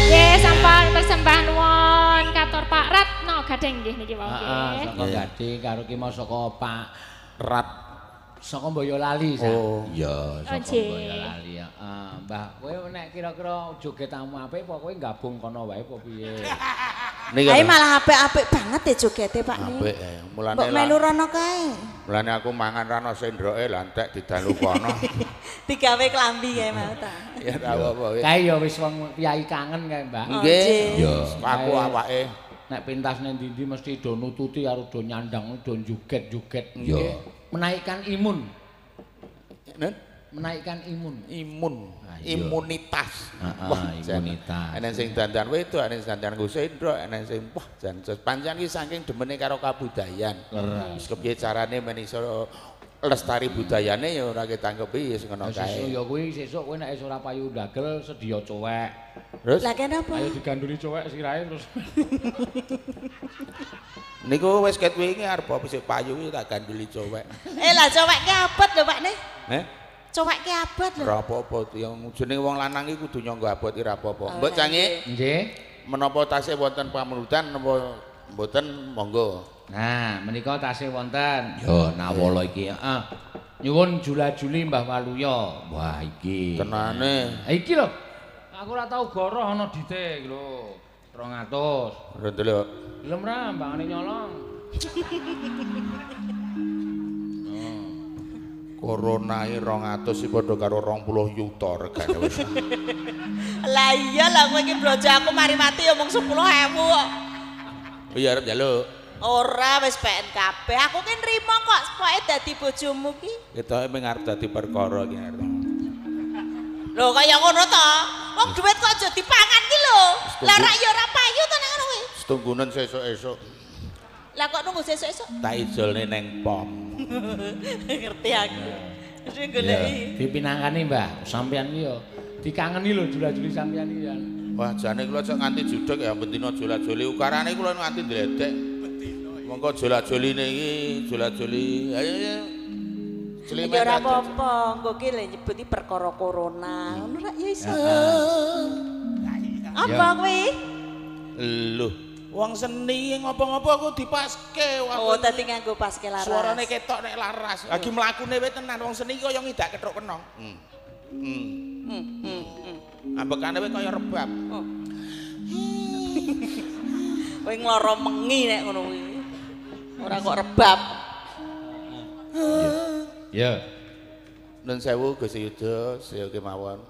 Nggih, sampun persembahan nuwun katur Pak Ratno Gading nggih niki wau nggih. Heeh, saka Gading karo ki mau saka Pak Rat saka Boyolali sa. Oh. Iya, saka Boyolali. Heeh, Mbah, kowe nek kira-kira jogetamu apik apa kowe gabung kono wae apa piye? Kae malah apik-apik banget ya jogete Pak ni. Apik mulane. Mbok melu rono kae. Mulane aku mangan rano sendroke lah entek didalu kono. Digawe klambi kae mau ta. Ya ora apa-apa. Kae ya wis wong piyai kangen kae, Mbah. Nggih. Iya. Aku awake nek pentas nang ndi-ndi mesti do nututi karo do nyandang, do joget-joget. Nggih. Menaikkan imun. Nen? Menaikkan imun. Imun. Imunitas. Wah, imunitas. Enek sing dandan wedok, enek sing dandan nggo sendok, enek sing wah jan pancen iki saking demene karo kabudayan. Wis kepiye carane men iso lestari budayane ya ora ketangkepi wis ngono kae. Ya kuwi sesuk kowe nek ora payu ndagel sedia cowek. Terus? Lah kenapa? Ayo diganduli cowek sirahe terus. Niku wis ket wingi arep apa sik payu kuwi tak ganduli cowek. Eh lah cowek ki abot lho Pak ne. Heh? Cowek ki abot lho. Ora apa-apa yang jenenge wong lanang iki kudu nyangga abot ki ora apa-apa. Mbok Cangik. Nggih. Menapa tasih wonten pamulutan napa mboten monggo. Nah, menika tasih wonten. Ya nawala iki. Heeh. Nyuwun jula-juli Mbah Waluya. Wah iki. Tenane. Iki lho. Aku ora tau goroh ana dite iki lho. 200. Ora ndelok. Gelem ra mbangane nyolong. Corona iki 200 iki padha karo 20 yuta regane wis. Lah iya lah kowe iki blojo aku mari mati ya mung 10.000 kok. Iya arep njaluk. Ora wis PNKB. Aku ki nrimo kok pokoke dadi bojomu ki. Ketoke mung arep dadi perkara ki arep. Lho kaya ngono to. Wong dhuwit kok aja dipangan ki lho. Lah rak ya ora payu to nek ngono kuwi. Setunggunen sesuk-esuk. Lah kok nunggu sesuk-esuk? Tak ijolne neng pom. Ngerti aku. Wis goleki. Dipinangkani Mbah, sampean ki ya dikangeni lho jula-juli sampean iki ya. Wah jane kula cok nganti judeg ya bendina jula-juli ukarane kula nganti ndledek. Monggo jula-juline iki jula-juli. Ayo ya ora apa-apa, engko ki lho nyebuti perkara corona. Ngono rak ya iso. Apa kuwi? Lho, wong seni ngopo-ngopo aku dipaske. Oh, dadi nganggo paske laras. Suarane ketok nek laras. Lagi mlakune wae tenan wong seni kaya ngidak kethuk kenong. Ambekane wae kaya rebab. Kowe ngloro mengi nek ngono kuwi. Ora kok rebab. Ya. Nun sewu Gusti Yuda, sedaya kemawon.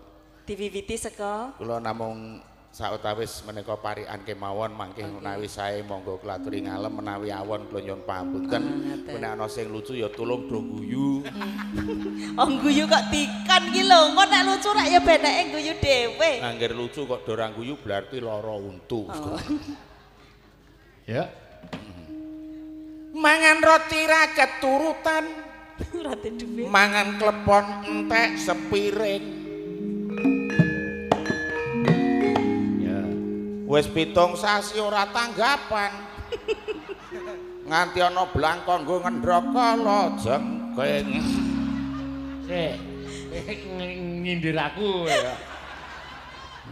Diwiwiti saka kula namung sawetawis menika parikan kemawon mangke menawi sae monggo kula aturi ngalem menawi awon kula nyuwun pangapunten. Menawi ana sing lucu ya tulung do guyu. Oh guyu kok dikon ki lho, engko nek lucu rak ya beneke guyu dhewe. Angger lucu kok do ora guyu berarti lara untu. Ya. Mangan roti ra keturutan. Roti dhuwit. Mangan klepon entek sepiring. Ya. Wis 7 sasi ora tanggapan. Nganti ana blangkon nggo ngendhok kala jengking. Sik. Nyindir aku ya.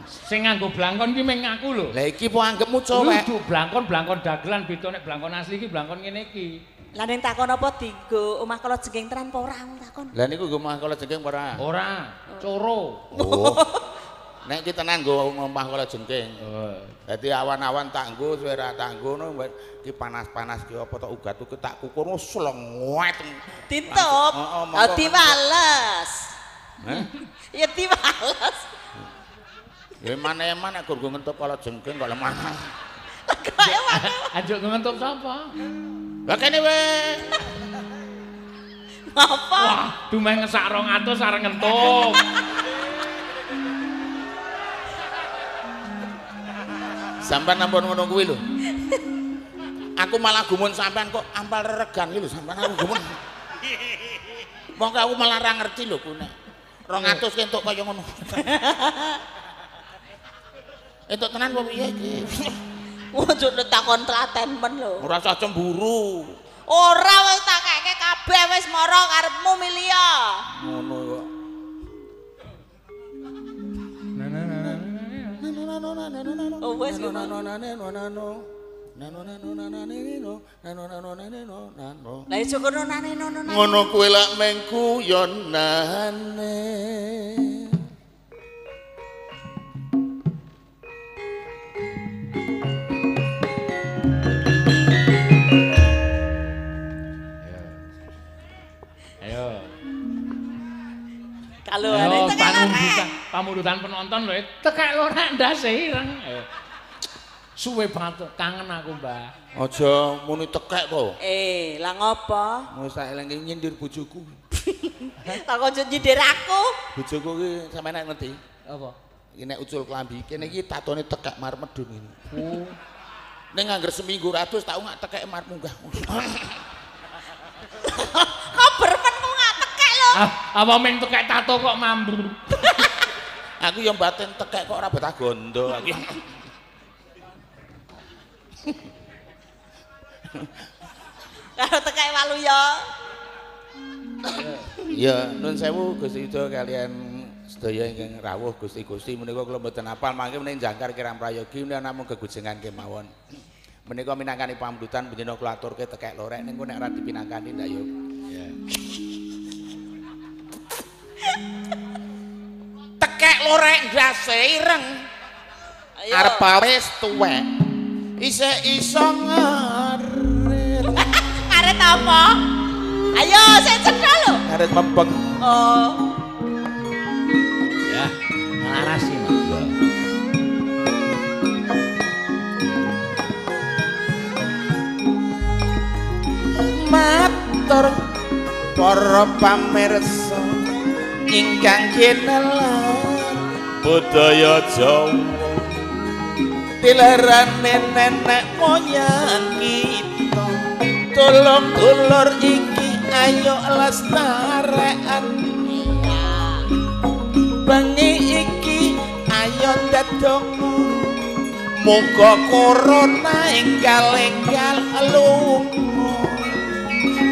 Sing nganggo blangkon ki meng aku lho. Lah iki po anggepmu cowek. Kudu blangkon-blangkon dagelan beda nek blangkon asli iki blangkon ngene iki. Lah ning takon apa dienggo omah kala jengking tenan apa ora takon? Lah niku nggo omah kala jengking apa ora? Ora, coro. Oh. Nek iki tenan nggo omah kala jengking. Dadi awan-awan tak nggo suwe ra tak nggo ngono iki panas-panas ki apa tok ugat-uget tak kukur slengwet. Ditup. Heeh, diwales. Hah? Ya diwales. Ya eman-eman nek nggo ngentup kala jengking kok lemah. Kok eman. Ajuk ngentup sapa? Lah kene wae. Apa? Wah, dumeh ngesak 200 arep ngentup. Sampeyan ampun ngono kuwi lho. Aku malah gumun sampean kok ampal reregan iki lho sampean aku gumun. Mongko aku malah ra ngerti lho ku nek 200 ki entuk kaya ngono. Entuk tenan apa piye iki? Ojo takon telaten men lho. Ora usah cemburu. Ora wis tak keke kabeh wis mara karepmu milih. Ngono kok. Oh wis Lah iso kono nane nono nane. Ngono kuwi lak meng guyonane. Ayo. Kalau ada pamundutan penonton lho, tekek lorek ndase ireng. Ayo. Suwe banget kangen aku, Mbah. Aja muni tekek to. Lah ngopo? Wis tak eling nyindir bojoku. Lah kok nyindir aku? Bojoku ki sampeyan nek ngerti? Apa? Iki nek ucul klambi kene iki tatone tekek marep medun ngene. Oh. Ning angger seminggu ratus tau ngak tekek marep munggah. Kok bermen ku ngak tekek lho? Ah, apa ming tekek tato kok mambu. Aku yo batin tekek kok ora betah gondo aku. Karo tekek waluya. Ya, nun sewu Gusti Yuda kalian sedaya ingkang rawuh Gusti-gusti menika kula mboten apal mangke menika jangkar kirang prayogi menika namung gegujengan kemawon. Menika minangkani pamdutan benjina kula aturke tekek lorek niku nek ora dipinangkani ndak yo. Ya. Tekek lorek ndase ireng. Arep wis tuwek. Isih iso ngarit. Ngarit apa? Ayo sing cetha lho. Ngarit mebeng. Oh. Ya, nglaras iki. Matur para pamirsa ingkang kinelar budaya Jawa. Tilarane nenek moyang kita, tolong dulur iki ayo lestarekan. Bengi iki ayo ndedonga, muga corona enggal-enggal lunga,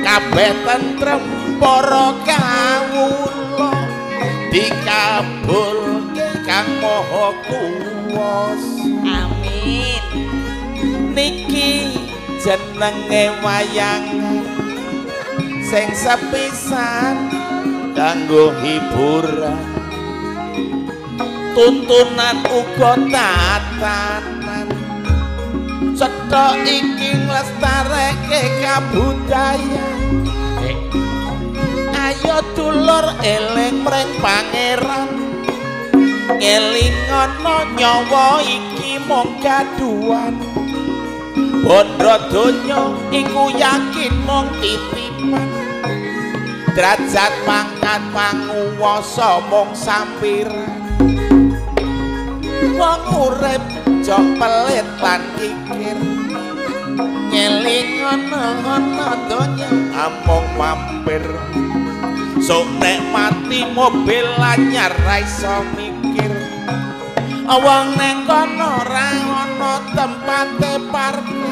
kabeh tentrem para kawula dikabulke Kang Maha Kuwasa. Amin. Niki jenenge wayangan sing sepisan kanggo hiburan, tuntunan uga tatanan, cetha iki nglestareke kabudayan. Ayo dulur eling mring pangeran, ngelingono nyawa iki mung kaduan, bondo donya iku yakin mung titipan, derajat pangkat panguwasa mung sampiran, wong urip jok pelit lan kikir, ngelingono ana donya amung mampir, sok nek mati mobil anyar ra iso mikir, wong neng kono ra ana tempate parkir.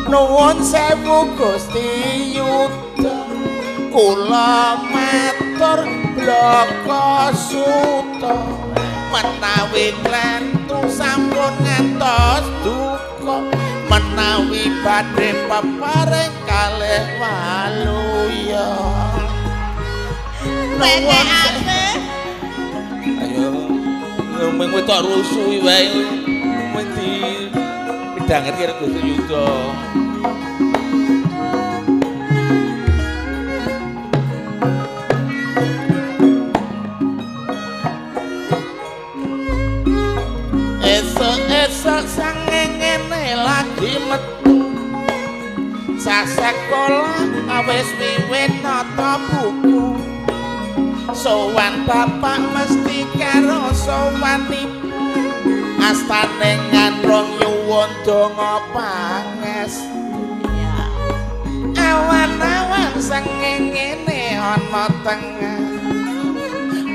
Nuwun sewu Gusti Yuda, kula matur blaka suta. Menawi klentu sampun ngantos duka, menawi badhe peparing kalih waluya. Pekekane. Ayo, mung wetok rusuh wae. Mung di pidanget karo Gusti Yuda. Esuk-esuk sangengene lagi metu, sasekolah wis wiwit nata buku. Sowan bapak mesti karo sowan ibu, astane ngandrong nyuwun donga pangestu. Awan-awan sangengene ana tengah,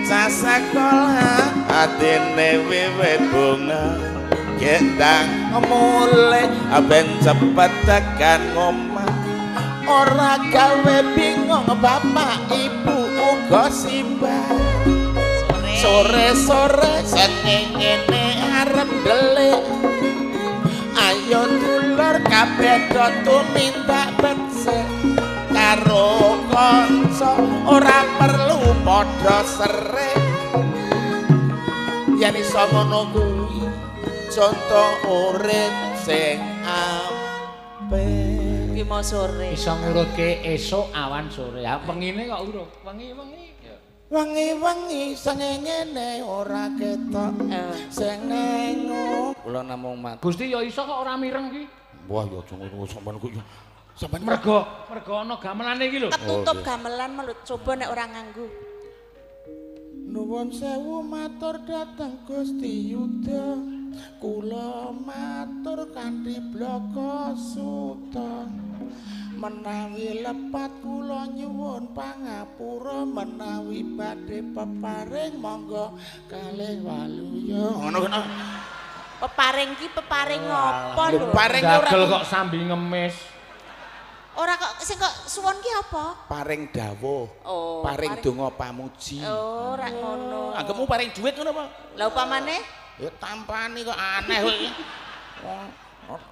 sasekolah atine wiwit bunga. Gendang mulih ben cepet tekan omah, ora gawe bingung bapak ibu uga simbah. Sore-sore sengengene arep ndelik, ayo dulur kabeh do tumindak becik. Karo kanca ora perlu padha serik, yen iso ngono kuwi conto urip sing apik. Ki mau sore iso ngurutke esuk awan sore. Ha wengine kok urut. Wengi-wengi. Wengi-wengi sengengene ora ketok sing nengo. Kula namung mat. Gusti ya iso kok ora mireng ki. Wah ya aja ngono sampean kok. Sampean mergo ana gamelane iki lho. Ketutup gamelan melu coba nek ora nganggo. Nuwun sewu matur dhateng Gusti Yuda. Kula matur kanthi blaka suta. Menawi lepat kula nyuwun pangapura, menawi badhe peparing monggo kalih waluya. Ngono kena. Peparing ki peparing apa lho? Paring ora kok sambi ngemis. Ora kok sing kok suwun ki apa? Paring dawuh. Oh, paring donga pamuji. Oh, ora ngono. Anggepmu paring dhuwit ngono apa? Lah upamane? Ya tampani kok aneh kowe iki.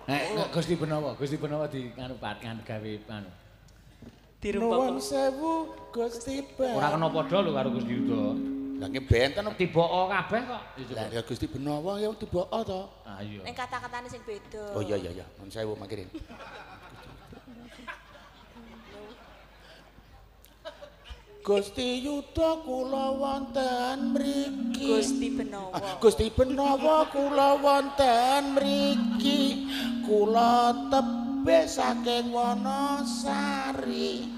Nek Gusti Benawa, Gusti Benawa di nganu nganu gawe anu. Nuwun sewu Gusti Ben. Ora kena padha lho karo Gusti Yuda. Lah nggih benten tibaka kabeh kok. Lah ya Gusti Benawa ya tibaka to. Ah iya. Ning kata-katane sing beda. Oh iya iya iya, nuwun sewu mangkene. Gusti Yuda kula wonten mriki. Gusti Benawa. Gusti Benawa kula wonten mriki. Kula tebih saking Wonosari.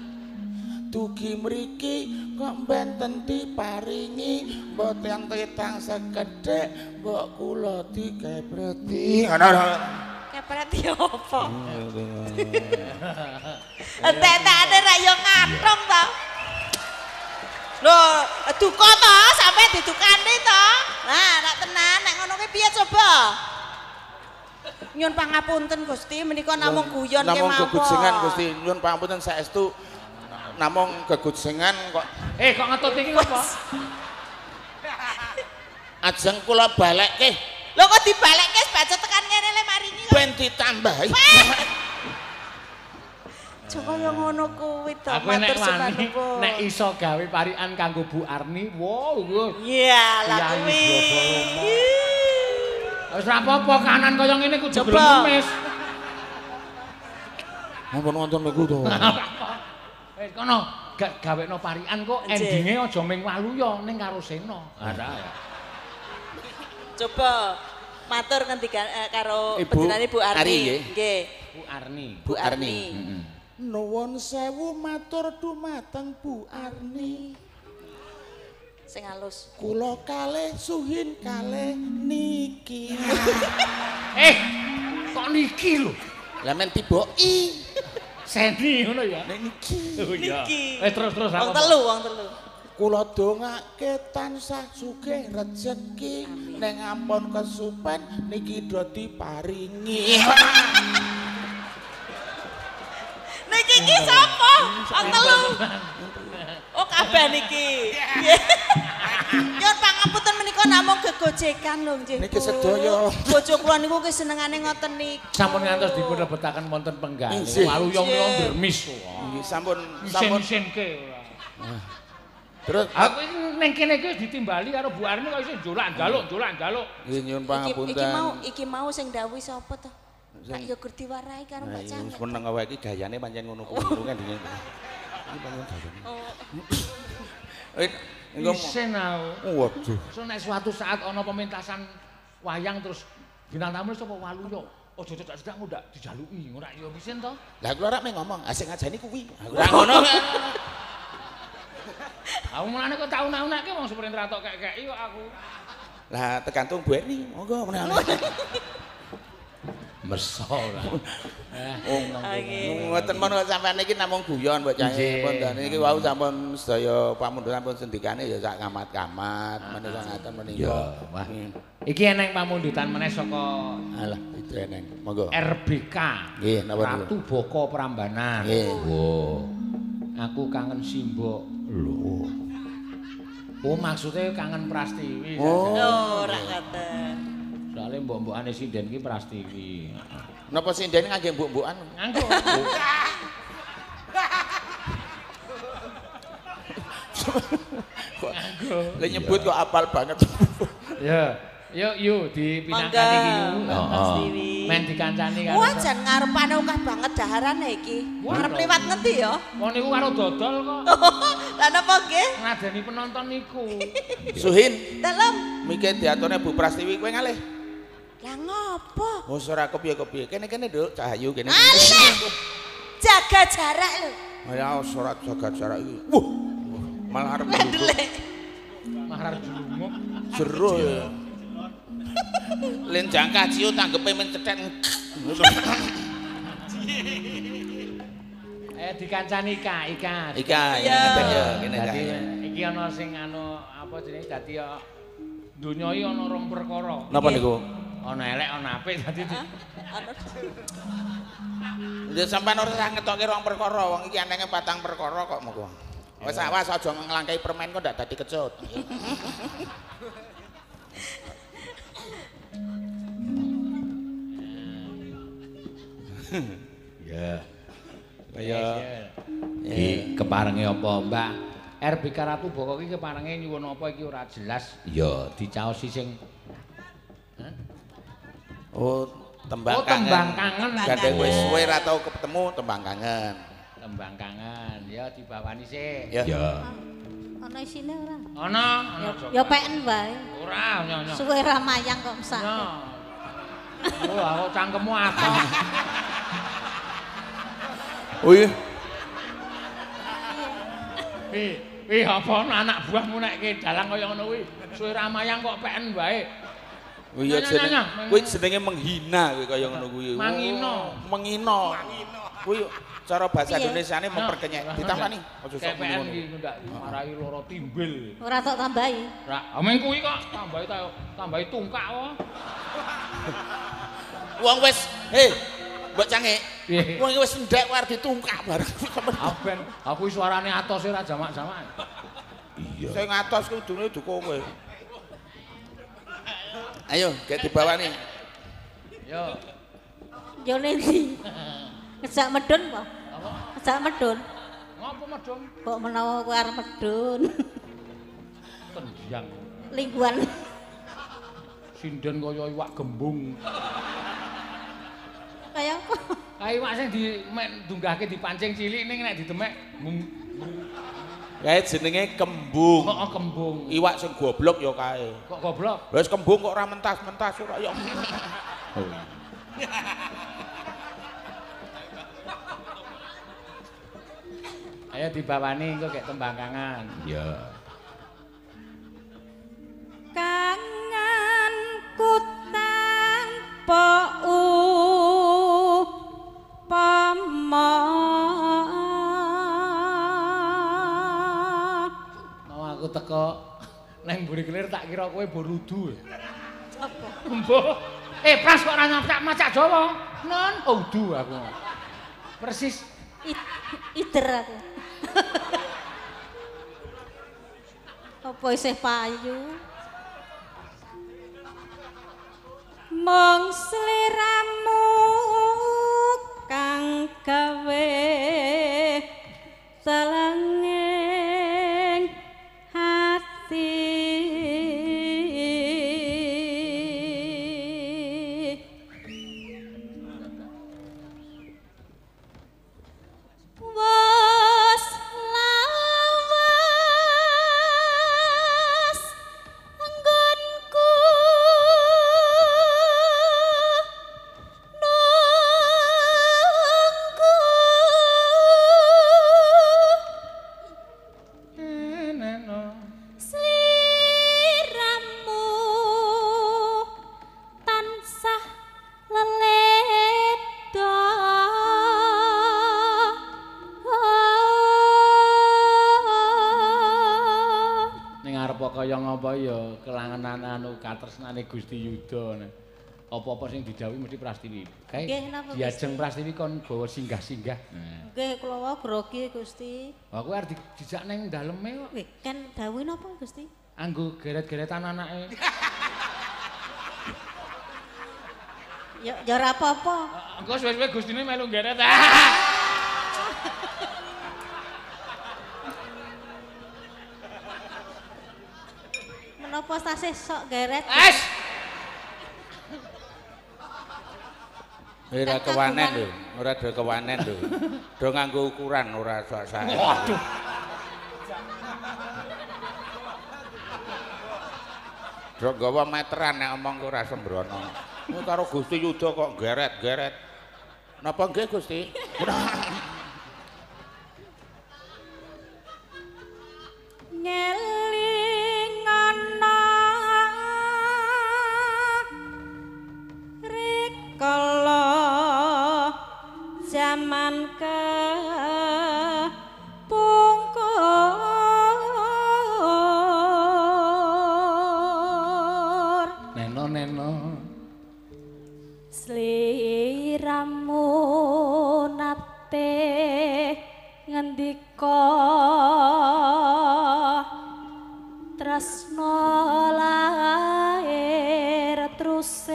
Dugi mriki kok benten diparingi mboten titang sekedhik mbok kula dikepreti. Ngono. Kepreti apa? Entek-entekane ra yo ngathung to. Lho, duka to, sampe didukani to. Nah, nek tenan nek ngono kuwi piye coba? Nyun pangapunten Gusti, menika namung guyon kemawon. Namung gegujengan Gusti, nyun pangapunten saestu namung gegujengan kok. Eh, kok ngetut iki apa? Ajeng kula balekke. Lho kok dibalekke baca tekan ngene le maringi kok. Ben ditambahi. Aja kaya ngono kuwi to, matur sembah nuwun. Nek iso gawe parikan kanggo Bu Arni, wow. Iya, lah kuwi. Wis ora apa-apa kanan kaya ngene kudu gelem ngemis. Ampun wonten niku to. Wis kono gawekno parikan kok endinge aja ming Waluya ning karo Sena. Ha ta. Coba matur ngendikan karo panjenengane Bu Arni. Nggih. Bu Arni. Bu Arni. Nuwun sewu matur dumateng Bu Arni. Sing halus. Kula kalih suhin kalih niki. Eh, kok niki lho? Lah men tiboki. Seni ngono ya. Nek niki. Oh iya. Niki. Eh terus wong telu, wong telu. Kula dongake tansah sugih rejeki, ning ampun kesupen niki do diparingi. Iki sapa? Wong telu. Oh kabeh niki. Nyuwun pangapunten menika namung gegojekan lho nggih. Niki sedaya. Bojo kula niku ki senengane ngoten niki. Sampun ngantos dipun lebetaken wonten penggalih. Waluya menika ndremis. Nggih sampun sampun isin-isinke ora. Terus aku ning kene iki wis ditimbali karo Bu Arni kok isih njolak njaluk njolak njaluk. Nggih nyuwun pangapunten. Iki mau sing dawuhi sapa to? Pak ya gur diwarahi karo Mbak Cangek. Wis meneng awake iki gayane pancen ngono kuwi kan dene. Iki pancen gayane. Oh. Isin aku. Waduh. So nek suatu saat ana pementasan wayang terus bintang tamu sapa Waluya. Aja cedak-cedak ndak dijaluki, ora ya isin to. Lah kula ora mung ngomong, sing ngajani kuwi. Aku ora ngono. Aku mulane kok tak unak-unake wong seprene ra tok kek-keki kok aku. Lah tergantung Bu Erni, monggo meneh. Merso ora. Ngoten mon sampean iki namung guyon Mbok Cah. Pun iki wau sampun sedaya pamundhutan pun sendikane ya sak kamat-kamat menika ngaten menika. Ya, wah. Iki eneng pamundutan meneh saka alah itu eneng. Monggo. RBK. Nggih, napa niku? Ratu Boko Prambanan. Nggih. Oh. Aku kangen simbok. Lho. Oh, maksudnya kangen Prastiwi. Oh, ora ngaten. Soale mbok-mbokane sinden ki Prastiwi. Napa sinden ngangge mbok-mbokan? Nganggo. Nganggo. Lah nyebut kok apal banget. Ya. Yuk, yuk dipinangkani iki yu. Heeh. Men dikancani karo. Wah, jan ngarepane akeh banget daharane iki. Arep liwat ngendi ya? Wong niku karo dodol kok. Lah napa nggih? Ngadeni penonton niku. Suhin. Dalem. Mike diaturne Bu Prastiwi kowe ngalih. Lah ngopo? Wis ora kepiye-kepiye. Kene-kene, Nduk, Cahayu kene. Alah. Jaga jarak lho. Ya ora jaga jarak iki. Wuh. Malah arep ndelek. Malah arep dilumuk. Jero ya. Len jangkah ciu tanggepe men cethek. Dikancani Ika, Ika. Ika, ya kene dadi iki ana sing anu apa jenenge dadi donya iki ana rong perkara. Napa niku? Ana elek ana apik dadi. Ya sampean ora usah ngetokke rong perkara, wong iki anenge patang perkara kok monggo. Wis awas aja nglangkai permen kok ndak dadi kecut. Ya. Kaya iki keparenge apa, Mbak? RBK Ratu Boko iki keparenge nyuwun apa iki ora jelas. Ya, dicaosi sing Oh, tembang kangen. Oh, tembang kangen. Gandeng wis suwe ra tau ketemu tembang kangen. Tembang kangen. Ya dibawani sik. Ya. Ana isine ora? Ana, ana. Ya peken wae. Ora, nyo. Suwe ra mayang kok mesake. Oh, aku cangkemmu akeh. Oh iya. Ih, apa anak buahmu nek ke dalang kaya ngono kuwi. Suwe ra mayang kok peken wae. Oh iya jenenge. Kuwi jenenge menghina kuwi kaya ngono kuwi. Mangino. Mengino. Kuwi cara bahasa Indonesiane memperkenyek. Ditambani aja sok ngono. Iki ndak marahi loro timbil. Ora tok tambahi. Ora, ameng kuwi kok tambahi tambahi tungkak wae. Wong wis, hei, Mbok Cangik. Wong iki wis endhek arep ditungkak bareng. Aben, aku suarane atose ora jamak-jamak. Iya. Sing atos kudune duko kowe. Ayo, gek dibawani. Yo. Yo ndi? Ngejak medun apa? Apa? Ngejak medun. Ngopo medun? Kok menawa kowe arep medun. Tendiang. Lingguan. Sinden kaya iwak gembung. Kaya apa? Kae iwak sing dunggahke dipancing cilik ning nek didemek kae jenenge kembung. Heeh, kembung. Iwak sing goblok ya kae. Kok goblok? Wis kembung kok ora mentas-mentas ora ya. Oh. Ayo dibawani engko gek tembang kangen. Iya. Kangenku tanpa upama. Mau aku teko nang mburi kelir tak kira kowe borudu. Apa? Mbah. Pras kok ora nyaprak macak Jawa. Non, udu aku. Persis. Ider aku. Apa isih payu? Mung sliramu kang gawe selanging hati. Wes lawas anggonku nunggu. Sliramu tansah lelepda. Ning arep kaya ngapa ya kelangenan anu katresnane Gusti Yuda. Apa-apa sing didhawuhi mesti Prastiwi. Kae Nggih, napa, Gusti? Diajeng Prastiwi kon gawa singgah-singgah. Nggih, kula wau grogi Gusti. Aku arep dijak ning daleme kok. Nggih, kan dawuhe napa Gusti? Anggo geret-geretan anake. Ya ya ora apa-apa. Engko suwe-suwe Gustine melu geret. Menapa tasih sok geret? Es. Ora kewanen lho, ora do kewanen lho. Do nganggo ukuran ora sak-sak. Waduh. Do nggawa meteran nek omong ora sembrono. Kuwi karo Gusti Yuda kok geret-geret. Napa nggih Gusti? Ngelingono rikala jaman kepungkur. Neno neno. Sliramu nate ngendika tresna lair trusing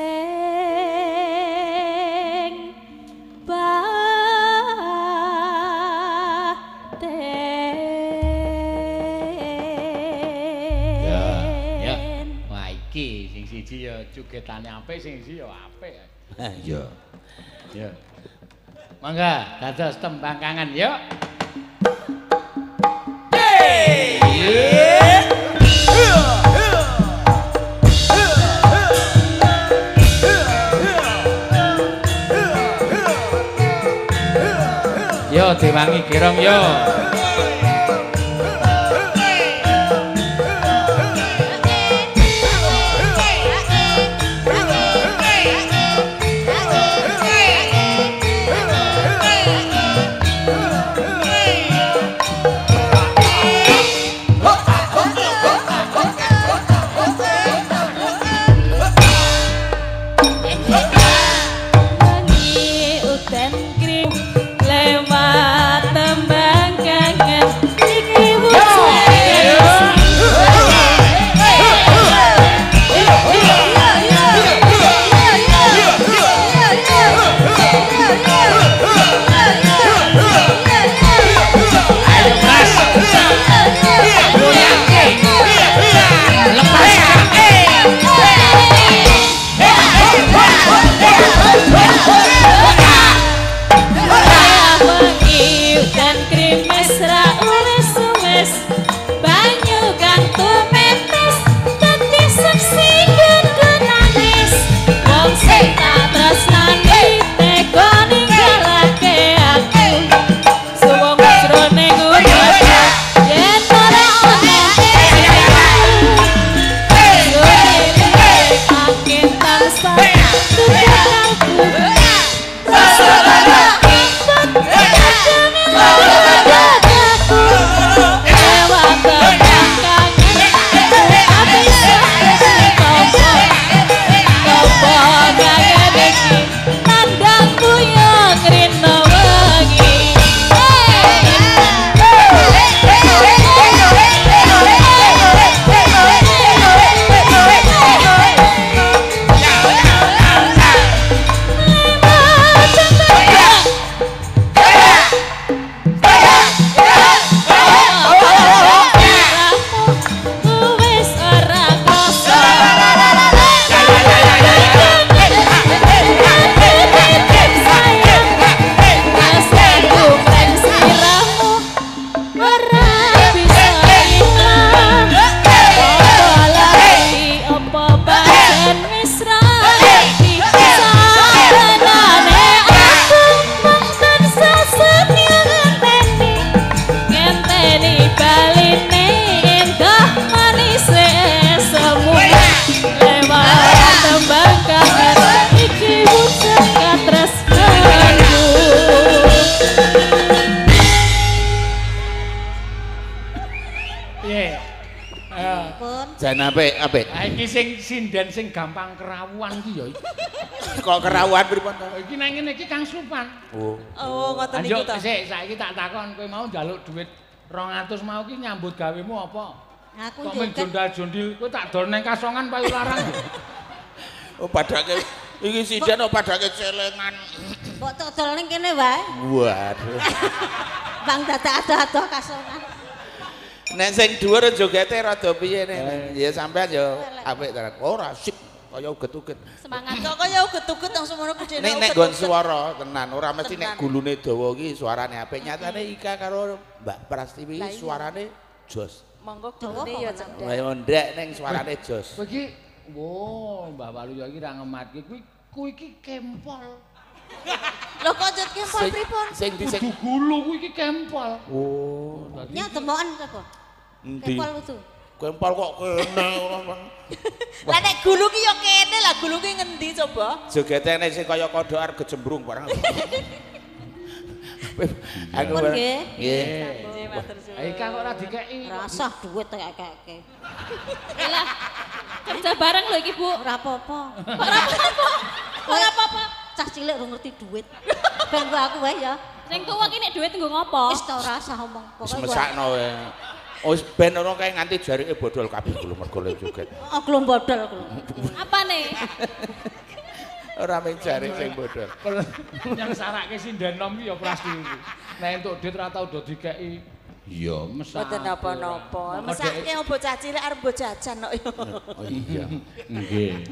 batin. Ya, ya. Wah iki sing siji ya jogetane apik, sing siji ya apik. Iya. Ya. Mangga dados tembang kangen yuk. Yo diwangi gerong yo. Wengi udan kring lewat tembang kangen. Jan apik, apik. Ha iki sing sinden sing gampang kerawuan iki ya iki. Kok kerawuan pripun to? Iki nang ngene iki Kang Supan. Oh. Oh, ngoten niku to. Sik, saiki tak takon kowe mau njaluk dhuwit 200 mau ki nyambut gawemu apa? Aku kok men jondal-jondil kowe tak dol nang kasongan payu larang. Oh, padake iki sinden kok padake celengan. Mbok dodol ning kene wae. Waduh. Bang dadak adoh-adoh kasongan. Nek sing dhuwur jogete rada piye nek. Ya sampean ya apik tenan. Ora sip kaya uget-uget. Semangat. Kok kaya uget-uget wong semono gedene. Nek nek nggon swara tenan ora mesti nek gulune dawa iki suarane apik. Nyatane Ika karo Mbak Prastiwi suarane jos. Monggo gulune ya cendhek. Lah ndek ning suarane jos. Kowe iki wo Mbah Waluyo iki ra ngematke kuwi kuwi iki kempol. Lho kok njet kempol pripun? Sing di sing gulu kuwi iki kempol. Oh, nya demoken sapa? Kempol kudu. Kempol kok kene ora. Lah nek gulu ki ya kene lah gulu ki ngendi coba? Jogete nek sing kaya kodhok arep kejembrung barang. Aku nggih. Nggih. Ika kok ora dikeki. Rasah duit kekeke. Lah kerja bareng lho iki, Bu. Ora apa-apa. Ora apa-apa. Ora apa-apa. Cah cilik ora ngerti duit. Ben aku wae ya. Sing tuwa ki nek duit nggo ngopo? Wis ta ora usah omong. Wis mesakno wae. Wis ben ora kae nganti jarike bodol kabeh lho mergo le joget. Oh, glom bodol kuwi. Apane? Ora mung jarik sing bodol. Yang sarake sinden nom ki ya Prastiwi kuwi. Nek entuk duit ora tau do dikeki. Iya, mesake. Mboten napa-napa. Mesake bocah cilik arep mbok jajan kok ya. Oh iya. Nggih.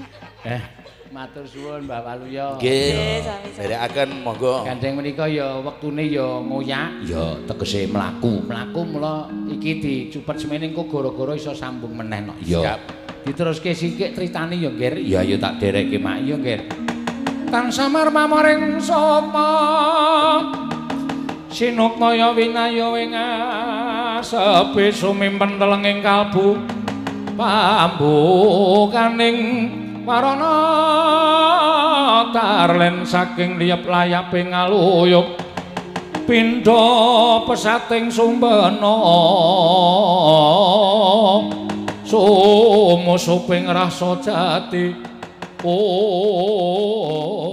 Matur suwun Mbah Waluyo. Nggih, sami-sami. Nderekaken monggo. Gandeng menika ya wektune ya ngoyak, ya tegese mlaku. Mlaku mula iki dicupet semene engko gara-gara iso sambung meneh kok. Iya. Diteruske sithik critane ya, Ngger. Iya, ya tak derekke mak iya, Ngger. Tan samar pamoring sapa sinukmaya winaya ing asepi sumimpen telenging kalbu pambukaning warana tarlen saking liyep layaping ngaluyup pindha pesating sumbena sumusuping rasa jati. Oh.